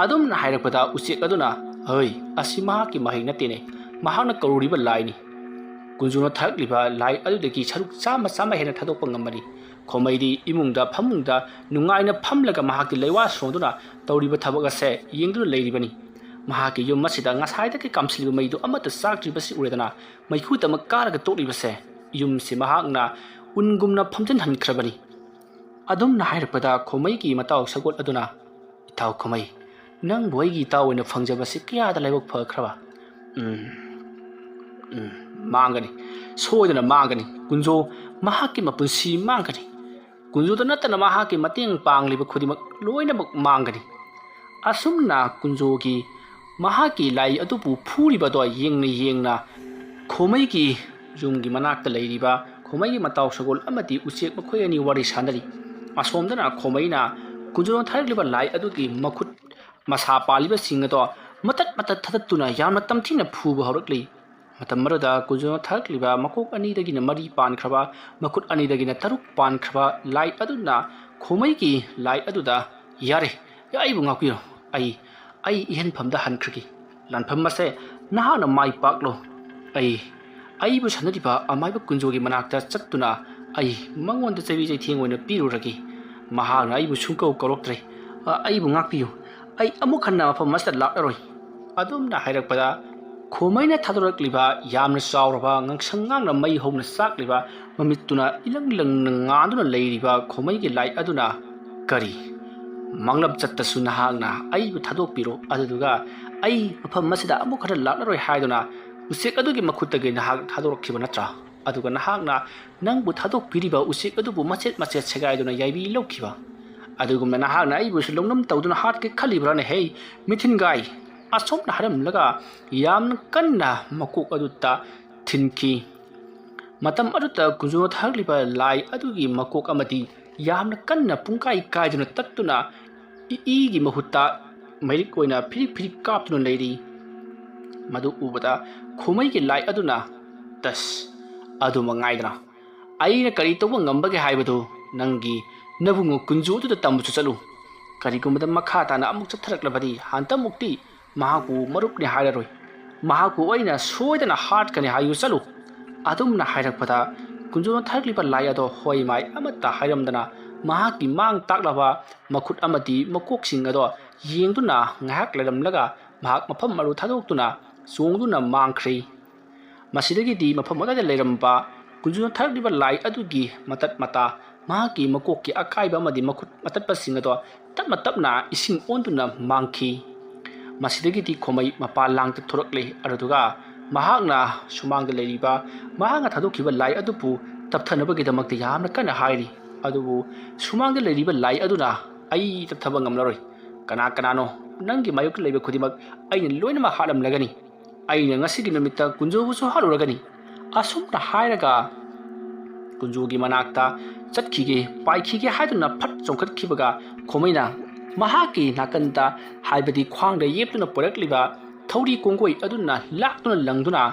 ꯑꯗꯨꯝꯅ ꯍꯥꯏꯔꯛꯄꯗ ꯎꯆꯦꯛ ꯑꯗꯨꯅ, "ꯍꯣꯏ, ꯑꯁꯤ ꯃꯍꯥꯛꯀꯤ ꯃꯍꯩ ꯅꯠꯇꯦꯅꯦ, ꯃꯍꯥꯛꯅ ꯀꯧꯔꯨꯔꯤꯕ ꯂꯥꯏꯅꯤ꯫ ꯀꯨꯟꯖꯣꯅ ꯊꯥꯔꯛꯂꯤꯕ ꯂꯥꯏ ꯑꯗꯨꯗꯒꯤ ꯁꯔꯨꯛ ꯆꯥꯝꯃ ꯆꯥꯝꯃ ꯍꯦꯟꯅ ꯊꯥꯗꯣꯛꯄ ꯉꯝꯕꯅꯤ꯫" ꯈꯣꯃꯩꯗꯤ ꯏꯃꯨꯡꯗ ꯐꯃꯨꯡꯗ ꯅꯨꯡꯉꯥꯏꯅ ꯐꯝꯂꯒ ꯃꯍꯥꯛꯀꯤ ꯂꯩꯋꯥ ꯁꯣꯟꯗꯨꯅ ꯇꯧꯔꯤꯕ ꯊꯕꯛ ꯑꯁꯦ ꯌꯦꯡꯗꯨꯅ ꯂꯩꯔꯤꯕꯅꯤ꯫ ꯃꯍꯥꯛꯀꯤ ꯌꯨꯝ ꯑꯁꯤꯗ ꯉꯁꯥꯏꯗꯒꯤ ꯀꯥꯝꯁꯤꯜꯂꯤꯕ ꯃꯩꯗꯨ ꯑꯃꯠꯇ ꯆꯥꯛꯇ꯭ꯔꯤꯕꯁꯤ ꯎꯔꯦꯗꯅ ꯃꯩꯈꯨ ꯇꯃꯛ ꯀꯥꯔꯒ ꯇꯣꯛꯂꯤꯕꯁꯦ ꯌꯨꯝꯁꯤ ꯃꯍꯥꯛꯅ ꯎꯟꯒꯨꯝꯅ ꯐꯝꯖꯤꯟꯍꯟꯈ꯭ꯔꯕꯅꯤ꯫ ꯑꯗꯨꯝꯅ ꯍꯥꯏꯔꯛꯄꯗ ꯈꯣꯃꯩꯒꯤ ꯃꯇꯥꯎ ꯁꯒꯣꯜ ꯑꯗꯨꯅ, "ꯏꯇꯥꯎ ꯈꯣꯃꯩ, ꯅꯪꯕꯨ ꯑꯩꯒꯤ ꯏꯇꯥꯎ ꯑꯣꯏꯅ ꯐꯪꯖꯕꯁꯤ ꯀꯌꯥꯗ ꯂꯥꯏꯕꯛ ꯐꯈ꯭ꯔꯕ?" "ꯎꯝ, ꯎꯝ, ꯃꯥꯡꯒꯅꯤ, ꯁꯣꯏꯗꯅ ꯃꯥꯡꯒꯅꯤ꯫ ꯀꯨꯟꯖꯣ ꯃꯍꯥꯛꯀꯤ ꯃꯄꯨꯟꯁꯤ ꯃꯥꯡꯒꯅꯤ꯫ ꯀꯨꯟꯖꯣꯗ ꯅꯠꯇꯅ ꯃꯍꯥꯛꯀꯤ ꯃꯇꯦꯡ ꯄꯥꯡꯂꯤꯕ ꯈꯨꯗꯤꯡꯃꯛ ꯂꯣꯏꯅꯃꯛ ꯃꯥꯡꯒꯅꯤ꯫" ꯑꯁꯨꯝꯅ ꯀꯨꯟꯖꯣꯒꯤ ꯃꯍꯥꯛꯀꯤ ꯂꯥꯏ ꯑꯗꯨꯕꯨ ꯐꯨꯔꯤꯕꯗꯣ ꯌꯦꯡꯅ ꯌꯦꯡꯅ ꯈꯣꯃꯩꯒꯤ ꯌꯨꯝꯒꯤ ꯃꯅꯥꯛꯇ ꯂꯩꯔꯤꯕ ꯈꯣꯃꯩꯒꯤ ꯃꯇꯥꯎ ꯁꯒꯣꯜ ꯑꯃꯗꯤ ꯎꯆꯦꯛ ꯃꯈꯣꯏ ꯑꯅꯤ ꯋꯥꯔꯤ ꯁꯥꯟꯅꯔꯤ꯫ ꯑꯁꯣꯝꯗꯅ ꯈꯣꯃꯩꯅ ꯀꯨꯟꯖꯣꯅ ꯊꯥꯔꯛꯂꯤꯕ ꯂꯥꯏ ꯑꯗꯨꯒꯤ ꯃꯈꯨꯠ ꯃꯁꯥ ꯄꯥꯜꯂꯤꯕꯁꯤꯡ ꯑꯗꯣ ꯃꯇꯠ ꯃꯇꯠ ꯊꯥꯗꯠꯇꯨꯅ ꯌꯥꯝꯅ ꯇꯝꯊꯤꯅ ꯐꯨꯕ ꯍꯧꯔꯛꯂꯤ꯫ ꯃꯇꯝ ꯑꯗꯨꯗ ꯀꯨꯟꯖꯣꯅ ꯊꯥꯔꯛꯂꯤꯕ ꯃꯀꯣꯛ ꯑꯅꯤꯗꯒꯤꯅ ꯃꯔꯤ ꯄꯥꯟꯈ꯭ꯔꯕ, ꯃꯈꯨꯠ ꯑꯅꯤꯗꯒꯤꯅ ꯇꯔꯨꯛ ꯄꯥꯟꯈ꯭ꯔꯕ ꯂꯥꯏ ꯑꯗꯨꯅ ꯈꯣꯃꯩꯒꯤ ꯂꯥꯏ ꯑꯗꯨꯗ, "ꯌꯥꯔꯦ, ꯑꯩꯕꯨ ꯉꯥꯛꯄꯤꯔꯣ꯫ ꯑꯩ, ꯑꯩ ꯏꯍꯟꯐꯝꯗ ꯍꯟꯈ꯭ꯔꯒꯦ꯫ ꯂꯥꯟꯐꯝ ꯑꯁꯦ ꯅꯍꯥꯛꯅ ꯃꯥꯏ ꯄꯥꯛꯂꯣ꯫ ꯑꯩ, ꯑꯩꯕꯨ ꯁꯥꯟꯅꯔꯤꯕ ꯑꯃꯥꯏꯕ ꯀꯨꯟꯖꯣꯒꯤ ꯃꯅꯥꯛꯇ ꯆꯠꯇꯨꯅ ꯑꯩ ꯃꯉꯣꯟꯗ ꯆꯩꯕꯤ ꯆꯩꯊꯦꯡ ꯑꯣꯏꯅ ꯄꯤꯔꯨꯔꯒꯦ꯫ ꯃꯍꯥꯛꯅ ꯑꯩꯕꯨ ꯁꯨꯡꯀꯧ ꯀꯧꯔꯛꯇ꯭ꯔꯦ꯫ ꯑ, ꯑꯩꯕꯨ ꯉꯥꯛꯄꯤꯌꯨ꯫ ꯑꯩ ꯑꯃꯨꯛ ꯍꯟꯅ ꯃꯐꯝ ꯑꯁꯤꯗ ꯂꯥꯛꯂꯔꯣꯏ꯫" ꯑꯗꯨꯝꯅ ꯍꯥꯏꯔꯛꯄꯗ ꯈꯣꯃꯩꯅ ꯊꯥꯗꯣꯔꯛꯂꯤꯕ ꯌꯥꯝꯅ ꯆꯥꯎꯔꯕ, ꯉꯥꯡꯁꯪ ꯉꯥꯡꯅ ꯃꯩ ꯍꯧꯅ ꯆꯥꯛꯂꯤꯕ ꯃꯃꯤꯠꯇꯨꯅ ꯏꯂꯪ ꯂꯪꯅ ꯉꯥꯟꯗꯨꯅ ꯂꯩꯔꯤꯕ ꯈꯣꯃꯩꯒꯤ ꯂꯥꯏ ꯑꯗꯨꯅ, "ꯀꯔꯤ? ꯃꯪꯂꯞ ꯆꯠꯇꯁꯨ ꯅꯍꯥꯛꯅ ꯑꯩꯕꯨ ꯊꯥꯗꯣꯛꯄꯤꯔꯣ, ꯑꯗꯨꯗꯨꯒ ꯑꯩ ꯃꯐꯝ ꯑꯁꯤꯗ ꯑꯃꯨꯛ ꯍꯟꯅ ꯂꯥꯛꯂꯔꯣꯏ ꯍꯥꯏꯗꯨꯅ ꯎꯆꯦꯛ ꯑꯗꯨꯒꯤ ꯃꯈꯨꯠꯇꯒꯤ ꯅꯍꯥꯛ ꯊꯥꯗꯣꯔꯛꯈꯤꯕ ꯅꯠꯇ꯭ꯔꯥ? ꯑꯗꯨꯒ ꯅꯍꯥꯛꯅ ꯅꯪꯕꯨ ꯊꯥꯗꯣꯛꯄꯤꯔꯤꯕ ꯎꯆꯦꯛ ꯑꯗꯨꯕꯨ ꯃꯆꯦꯠ ꯃꯆꯦꯠ ꯁꯦꯒꯥꯏꯗꯨꯅ ꯌꯥꯏꯕꯤ ꯂꯧꯈꯤꯕ꯫ ꯑꯗꯨꯒꯨꯝꯅ ꯅꯍꯥꯛꯅ ꯑꯩꯕꯨꯁꯨ ꯂꯧꯅꯝ ꯇꯧꯗꯨꯅ ꯍꯥꯠꯀꯦ ꯈꯜꯂꯤꯕ꯭ꯔꯥꯅꯦ ꯍꯦ, ꯃꯤꯊꯤꯟꯒꯥꯏ?" ꯑꯁꯨꯝꯅ ꯍꯥꯏꯔꯝꯂꯒ ꯌꯥꯝꯅ ꯀꯟꯅ ꯃꯀꯣꯛ ꯑꯗꯨꯗ ꯊꯤꯟꯈꯤ꯫ ꯃꯇꯝ ꯑꯗꯨꯗ ꯀꯨꯟꯖꯣꯅ ꯊꯥꯔꯛꯂꯤꯕ ꯂꯥꯏ ꯑꯗꯨꯒꯤ ꯃꯀꯣꯛ ꯑꯃꯗꯤ ꯌꯥꯝꯅ ꯀꯟꯅ ꯄꯨꯡꯀꯥꯏ ꯀꯥꯏꯗꯨꯅ ꯇꯠꯇꯨꯅ ꯏ-, ꯏꯒꯤ ꯃꯍꯨꯠꯇ ꯃꯩꯔꯤꯛ ꯑꯣꯏꯅ ꯐꯤꯔꯤꯛ ꯐꯤꯔꯤꯛ ꯀꯥꯞꯇꯨꯅ ꯂꯩꯔꯤ꯫ ꯃꯗꯨ ꯎꯕꯗ ꯈꯣꯃꯩꯒꯤ ꯂꯥꯏ ꯑꯗꯨꯅ, "ꯇꯁ, ꯑꯗꯨꯃꯛ ꯉꯥꯏꯗꯅ ꯑꯩꯅ ꯀꯔꯤ ꯇꯧꯕ ꯉꯝꯕꯒꯦ ꯍꯥꯏꯕꯗꯨ ꯅꯪꯒꯤ ꯅꯕꯨꯡꯉꯣ ꯀꯨꯟꯖꯣ ꯑꯗꯨꯗ ꯇꯝꯕꯁꯨ ꯆꯠꯂꯨ꯫ ꯀꯔꯤꯒꯨꯝꯕꯗ ꯃꯈꯥ ꯇꯥꯅ ꯑꯃꯨꯛ ꯆꯠꯊꯔꯛꯂꯕꯗꯤ ꯍꯟꯇꯃꯨꯛꯇꯤ ꯃꯍꯥꯛꯄꯨ ꯃꯔꯨꯞꯅꯤ ꯍꯥꯏꯔꯔꯣꯏ꯫ ꯃꯍꯥꯛꯄꯨ ꯑꯩꯅ ꯁꯣꯏꯗꯅ ꯍꯥꯠꯀꯅꯤ ꯍꯥꯏꯌꯨ ꯆꯠꯂꯨ꯫" ꯑꯗꯨꯝꯅ ꯍꯥꯏꯔꯛꯄꯗ ꯀꯨꯟꯖꯣꯅ ꯊꯥꯔꯛꯂꯤꯕ ꯂꯥꯏ ꯑꯗꯣ ꯍꯣꯏ ꯃꯥꯏ ꯑꯃꯠꯇ ꯍꯥꯏꯔꯝꯗꯅ ꯃꯍꯥꯛꯀꯤ ꯃꯥꯡ ꯇꯥꯛꯂꯕ ꯃꯈꯨꯠ ꯑꯃꯗꯤ ꯃꯀꯣꯛꯁꯤꯡ ꯑꯗꯣ ꯌꯦꯡꯗꯨꯅ ꯉꯥꯏꯍꯥꯛ ꯂꯩꯔꯝꯂꯒ ꯃꯍꯥꯛ ꯃꯐꯝ ꯑꯗꯨ ꯊꯥꯗꯣꯛꯇꯨꯅ ꯆꯣꯡꯗꯨꯅ ꯃꯥꯡꯈ꯭ꯔꯦ꯫ ꯃꯁꯤꯗꯒꯤꯗꯤ ꯃꯐꯝ ꯑꯗꯨꯋꯥꯏꯗ ꯂꯩꯔꯝꯕ ꯀꯨꯟꯖꯣꯅ ꯊꯥꯔꯛꯂꯤꯕ ꯂꯥꯏ ꯑꯗꯨꯒꯤ ꯃꯇꯠ ꯃꯇꯥ, ꯃꯍꯥꯛꯀꯤ ꯃꯀꯣꯛꯀꯤ ꯑꯀꯥꯏꯕ ꯑꯃꯗꯤ ꯃꯈꯨꯠ ꯑꯇꯠꯄꯁꯤꯡ ꯑꯗꯣ ꯇꯞꯅ ꯇꯞꯅ ꯏꯁꯤꯡ ꯑꯣꯟꯗꯨꯅ ꯃꯥꯡꯈꯤ꯫ ꯃꯁꯤꯗꯒꯤꯗꯤ ꯈꯣꯃꯩ ꯃꯄꯥ ꯂꯥꯡꯗ ꯊꯣꯔꯛꯂꯦ꯫ ꯑꯗꯨꯗꯨꯒ ꯃꯍꯥꯛꯅ ꯁꯨꯃꯥꯡꯗ ꯂꯩꯔꯤꯕ ꯃꯍꯥꯛꯅ ꯊꯥꯗꯣꯛꯈꯤꯕ ꯂꯥꯏ ꯑꯗꯨꯕꯨ ꯇꯞꯊꯅꯕꯒꯤꯗꯃꯛꯇ ꯌꯥꯝꯅ ꯀꯟꯅ ꯍꯥꯏꯔꯤ꯫ ꯑꯗꯨꯕꯨ ꯁꯨꯃꯥꯡꯗ ꯂꯩꯔꯤꯕ ꯂꯥꯏ ꯑꯗꯨꯅ, "ꯑꯩ ꯇꯞꯊꯕ ꯉꯝꯂꯔꯣꯏ꯫ ꯀꯅꯥ ꯀꯅꯥꯅꯣ ꯅꯪꯒꯤ ꯃꯥꯌꯣꯛꯇ ꯂꯩꯕ ꯈꯨꯗꯤꯡꯃꯛ ꯑꯩꯅ ꯂꯣꯏꯅꯃꯛ ꯍꯥꯠꯂꯝꯂꯒꯅꯤ꯫ ꯑꯩꯅ ꯉꯁꯤꯒꯤ ꯅꯨꯃꯤꯠꯇ ꯀꯨꯟꯖꯣꯕꯨꯁꯨ ꯍꯥꯠꯂꯨꯔꯒꯅꯤ꯫" ꯑꯁꯨꯝꯅ ꯍꯥꯏꯔꯒ ꯀꯨꯟꯖꯣꯒꯤ ꯃꯅꯥꯛꯇ ꯆꯠꯈꯤꯒꯦ, ꯄꯥꯏꯈꯤꯒꯦ ꯍꯥꯏꯗꯨꯅ ꯐꯠ ꯆꯣꯡꯈꯠꯈꯤꯕꯒ ꯈꯣꯃꯩꯅ ꯃꯍꯥꯛꯀꯤ ꯅꯥꯀꯟꯗ, ꯍꯥꯏꯕꯗꯤ ꯈ꯭ꯋꯥꯡꯗ ꯌꯦꯞꯇꯨꯅ ꯄꯨꯔꯛꯂꯤꯕ ꯊꯧꯔꯤ ꯀꯣꯡꯒꯣꯏ ꯑꯗꯨꯅ ꯂꯥꯛꯇꯨꯅ ꯂꯪꯗꯨꯅ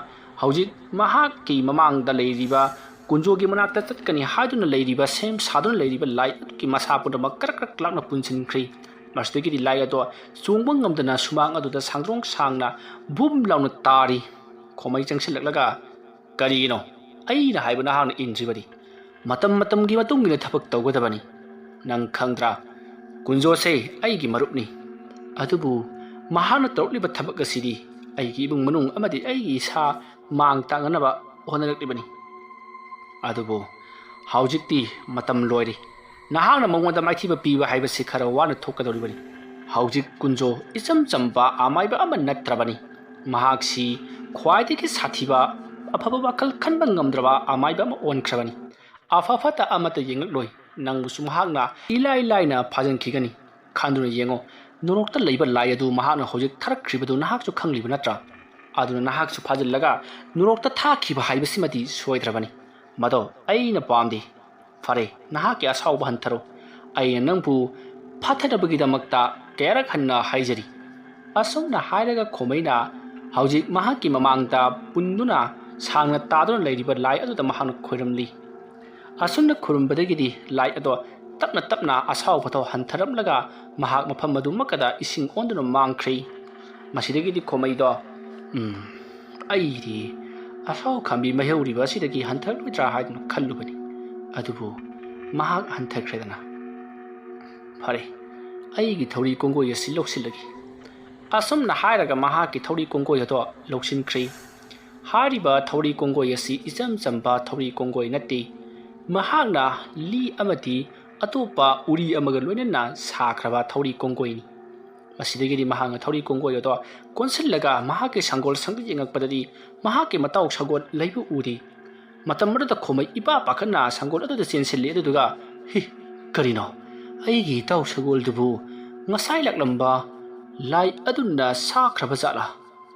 ꯍꯧꯖꯤꯛ ꯃꯍꯥꯛꯀꯤ ꯃꯃꯥꯡꯗ ꯂꯩꯔꯤꯕ ꯀꯨꯟꯖꯣꯒꯤ ꯃꯅꯥꯛꯇ ꯆꯠꯀꯅꯤ ꯍꯥꯏꯗꯨꯅ ꯂꯩꯔꯤꯕ, ꯁꯦꯝ ꯁꯥꯗꯨꯅ ꯂꯩꯔꯤꯕ ꯂꯥꯏ ꯑꯗꯨꯒꯤ ꯃꯁꯥ ꯄꯨꯝꯅꯃꯛ ꯀ꯭ꯔꯛ ꯀ꯭ꯔꯛ ꯂꯥꯛꯅ ꯄꯨꯟꯁꯤꯟꯈ꯭ꯔꯦ꯫ ꯃꯁꯤꯗꯒꯤꯗꯤ ꯂꯥꯏ ꯑꯗꯣ ꯆꯣꯡꯕ ꯉꯝꯗꯅ ꯁꯨꯃꯥꯡ ꯑꯗꯨꯗ ꯁꯥꯡꯗ꯭ꯔꯣꯡ ꯁꯥꯡꯅ ꯕꯨꯝ ꯂꯥꯎꯅ ꯇꯥꯔꯤ꯫ ꯈꯣꯃꯩ ꯆꯪꯁꯤꯜꯂꯛꯂꯒ, "ꯀꯔꯤꯒꯤꯅꯣ ꯑꯩꯅ ꯍꯥꯏꯕ ꯅꯍꯥꯛꯅ ꯏꯟꯗ꯭ꯔꯤꯕꯗꯤ?" ꯃꯇꯝ ꯃꯇꯝꯒꯤ ꯃꯇꯨꯡ ꯏꯟꯅ ꯊꯕꯛ ꯇꯧꯒꯗꯕꯅꯤ꯫ ꯅꯪ ꯈꯪꯗ꯭ꯔꯥ? ꯀꯨꯟꯖꯣꯁꯦ ꯑꯩꯒꯤ ꯃꯔꯨꯞꯅꯤ꯫ ꯑꯗꯨꯕꯨ ꯃꯍꯥꯛꯅ ꯇꯧꯔꯛꯂꯤꯕ ꯊꯕꯛ ꯑꯁꯤꯗꯤ ꯑꯩꯒꯤ ꯏꯃꯨꯡ ꯃꯅꯨꯡ ꯑꯃꯗꯤ ꯑꯩꯒꯤ ꯏꯁꯥ ꯃꯥꯡ ꯇꯥꯛꯅꯅꯕ ꯍꯣꯠꯅꯔꯛꯂꯤꯕꯅꯤ꯫ ꯑꯗꯨꯕꯨ ꯍꯧꯖꯤꯛꯇꯤ ꯃꯇꯝ ꯂꯣꯏꯔꯦ꯫ ꯅꯍꯥꯛꯅ ꯃꯉꯣꯟꯗ ꯃꯥꯏꯊꯤꯕ ꯄꯤꯕ ꯍꯥꯏꯕꯁꯤ ꯈꯔ ꯋꯥꯅ ꯊꯣꯛꯀꯗꯧꯔꯤꯕꯅꯤ꯫ ꯍꯧꯖꯤꯛ ꯀꯨꯟꯖꯣ ꯏꯆꯝ ꯆꯝꯕ ꯑꯃꯥꯏꯕ ꯑꯃ ꯅꯠꯇ꯭ꯔꯕꯅꯤ꯫ ꯃꯍꯥꯛꯁꯤ ꯈ꯭ꯋꯥꯏꯗꯒꯤ ꯁꯥꯊꯤꯕ, ꯑꯐꯕ ꯋꯥꯈꯜ ꯈꯟꯕ ꯉꯝꯗ꯭ꯔꯕ ꯑꯃꯥꯏꯕ ꯑꯃ ꯑꯣꯟꯈ꯭ꯔꯕꯅꯤ꯫ ꯑꯐ ꯐꯠꯇ ꯑꯃꯠꯇ ꯌꯦꯡꯂꯛꯂꯣꯏ꯫ ꯅꯪꯕꯨꯁꯨ ꯃꯍꯥꯛꯅ ꯏꯂꯥꯏ ꯂꯥꯏꯅ ꯐꯥꯖꯤꯟꯈꯤꯒꯅꯤ꯫ ꯈꯟꯗꯨꯅ ꯌꯦꯡꯉꯣ, ꯅꯣꯔꯣꯛꯇ ꯂꯩꯕ ꯂꯥꯏ ꯑꯗꯨ ꯃꯍꯥꯛꯅ ꯍꯧꯖꯤꯛ ꯊꯥꯔꯛꯈ꯭ꯔꯤꯕꯗꯨ ꯅꯍꯥꯛꯁꯨ ꯈꯪꯂꯤꯕ ꯅꯠꯇ꯭ꯔꯥ? ꯑꯗꯨꯅ ꯅꯍꯥꯛꯁꯨ ꯐꯥꯖꯤꯜꯂꯒ ꯅꯣꯔꯣꯛꯇ ꯊꯥꯈꯤꯕ ꯍꯥꯏꯕꯁꯤꯃꯗꯤ ꯁꯣꯏꯗ꯭ꯔꯕꯅꯤ꯫ ꯃꯗꯣ ꯑꯩꯅ ꯄꯥꯝꯗꯦ꯫ ꯐꯔꯦ, ꯅꯍꯥꯛꯀꯤ ꯑꯁꯥꯎꯕ ꯍꯟꯊꯔꯣ꯫ ꯑꯩꯅ ꯅꯪꯕꯨ ꯐꯊꯅꯕꯒꯤꯗꯃꯛꯇ ꯀꯌꯥꯔꯛ ꯍꯟꯅ ꯍꯥꯏꯖꯔꯤ꯫ ꯑꯁꯨꯝꯅ ꯍꯥꯏꯔꯒ ꯈꯣꯃꯩꯅ ꯍꯧꯖꯤꯛ ꯃꯍꯥꯛꯀꯤ ꯃꯃꯥꯡꯗ ꯄꯨꯟꯗꯨꯅ ꯁꯥꯡꯅ ꯇꯥꯗꯨꯅ ꯂꯩꯔꯤꯕ ꯂꯥꯏ ꯑꯗꯨꯗ ꯃꯍꯥꯛꯅ ꯈꯣꯏꯔꯝꯂꯤ꯫ ꯑꯁꯨꯝꯅ ꯈꯨꯔꯨꯝꯕꯗꯒꯤꯗꯤ ꯂꯥꯏ ꯑꯗꯣ ꯇꯞꯅ ꯇꯞꯅ ꯑꯁꯥꯎꯕꯗꯣ ꯍꯟꯊꯔꯝꯂꯒ ꯃꯍꯥꯛ ꯃꯐꯝ ꯑꯗꯨꯃꯛꯀꯗ ꯏꯁꯤꯡ ꯑꯣꯟꯗꯨꯅ ꯃꯥꯡꯈ꯭ꯔꯤ꯫ ꯃꯁꯤꯗꯒꯤꯗꯤ ꯈꯣꯃꯩꯗꯣ, "ꯎꯝ, ꯑꯩꯗꯤ ꯑꯁꯥꯎ ꯈꯥꯝꯕꯤ ꯃꯩꯍꯧꯔꯤꯕ ꯑꯁꯤꯗꯒꯤ ꯍꯟꯊꯔꯛꯂꯣꯏꯗ꯭ꯔꯥ ꯍꯥꯏꯗꯨꯅ ꯈꯜꯂꯨꯕꯅꯤ꯫ ꯑꯗꯨꯕꯨ ꯃꯍꯥꯛ ꯍꯟꯊꯈ꯭ꯔꯦꯗꯅ꯫ ꯐꯔꯦ, ꯑꯩꯒꯤ ꯊꯧꯔꯤ ꯀꯣꯡꯒꯣꯏ ꯑꯁꯤ ꯂꯧꯁꯤꯜꯂꯒꯦ"꯫ ꯑꯁꯨꯝꯅ ꯍꯥꯏꯔꯒ ꯃꯍꯥꯛꯀꯤ ꯊꯧꯔꯤ ꯀꯣꯡꯒꯣꯏ ꯑꯗꯣ ꯂꯧꯁꯤꯟꯈ꯭ꯔꯤ꯫ ꯍꯥꯏꯔꯤꯕ ꯊꯧꯔꯤ ꯀꯣꯡꯒꯣꯏ ꯑꯁꯤ ꯏꯆꯝ ꯆꯝꯕ ꯊꯧꯔꯤ ꯀꯣꯡꯒꯣꯏ ꯅꯠꯇꯦ꯫ ꯃꯍꯥꯛꯅ ꯂꯤ ꯑꯃꯗꯤ ꯑꯇꯣꯞꯄ ꯎꯔꯤ ꯑꯃꯒ ꯂꯣꯏꯅꯅ ꯁꯥꯈ꯭ꯔꯕ ꯊꯧꯔꯤ ꯀꯣꯡꯒꯣꯏꯅꯤ꯫ ꯃꯁꯤꯗꯒꯤꯗꯤ ꯃꯍꯥꯛꯅ ꯊꯧꯔꯤ ꯀꯣꯡꯒꯣꯏ ꯑꯗꯣ ꯀꯣꯟꯁꯤꯜꯂꯒ ꯃꯍꯥꯛꯀꯤ ꯁꯪꯒꯣꯜ ꯁꯪꯗ ꯌꯦꯡꯉꯛꯄꯗꯗꯤ ꯃꯍꯥꯛꯀꯤ ꯃꯇꯥꯎ ꯁꯒꯣꯜ ꯂꯩꯕ ꯎꯗꯦ꯫ ꯃꯇꯝ ꯑꯗꯨꯗ ꯈꯣꯃꯩ ꯏꯄꯥ ꯄꯥꯈꯠꯅ ꯁꯪꯒꯣꯜ ꯑꯗꯨꯗ ꯆꯦꯟꯁꯤꯜꯂꯤ꯫ ꯑꯗꯨꯗꯨꯒ, "ꯍꯤ, ꯀꯔꯤꯅꯣ? ꯑꯩꯒꯤ ꯏꯇꯥꯎ ꯁꯒꯣꯜꯗꯨꯕꯨ ꯉꯁꯥꯏ ꯂꯥꯛꯂꯝꯕ ꯂꯥꯏ ꯑꯗꯨꯅ ꯁꯥꯈ꯭ꯔꯕ ꯖꯥꯠꯂꯥ?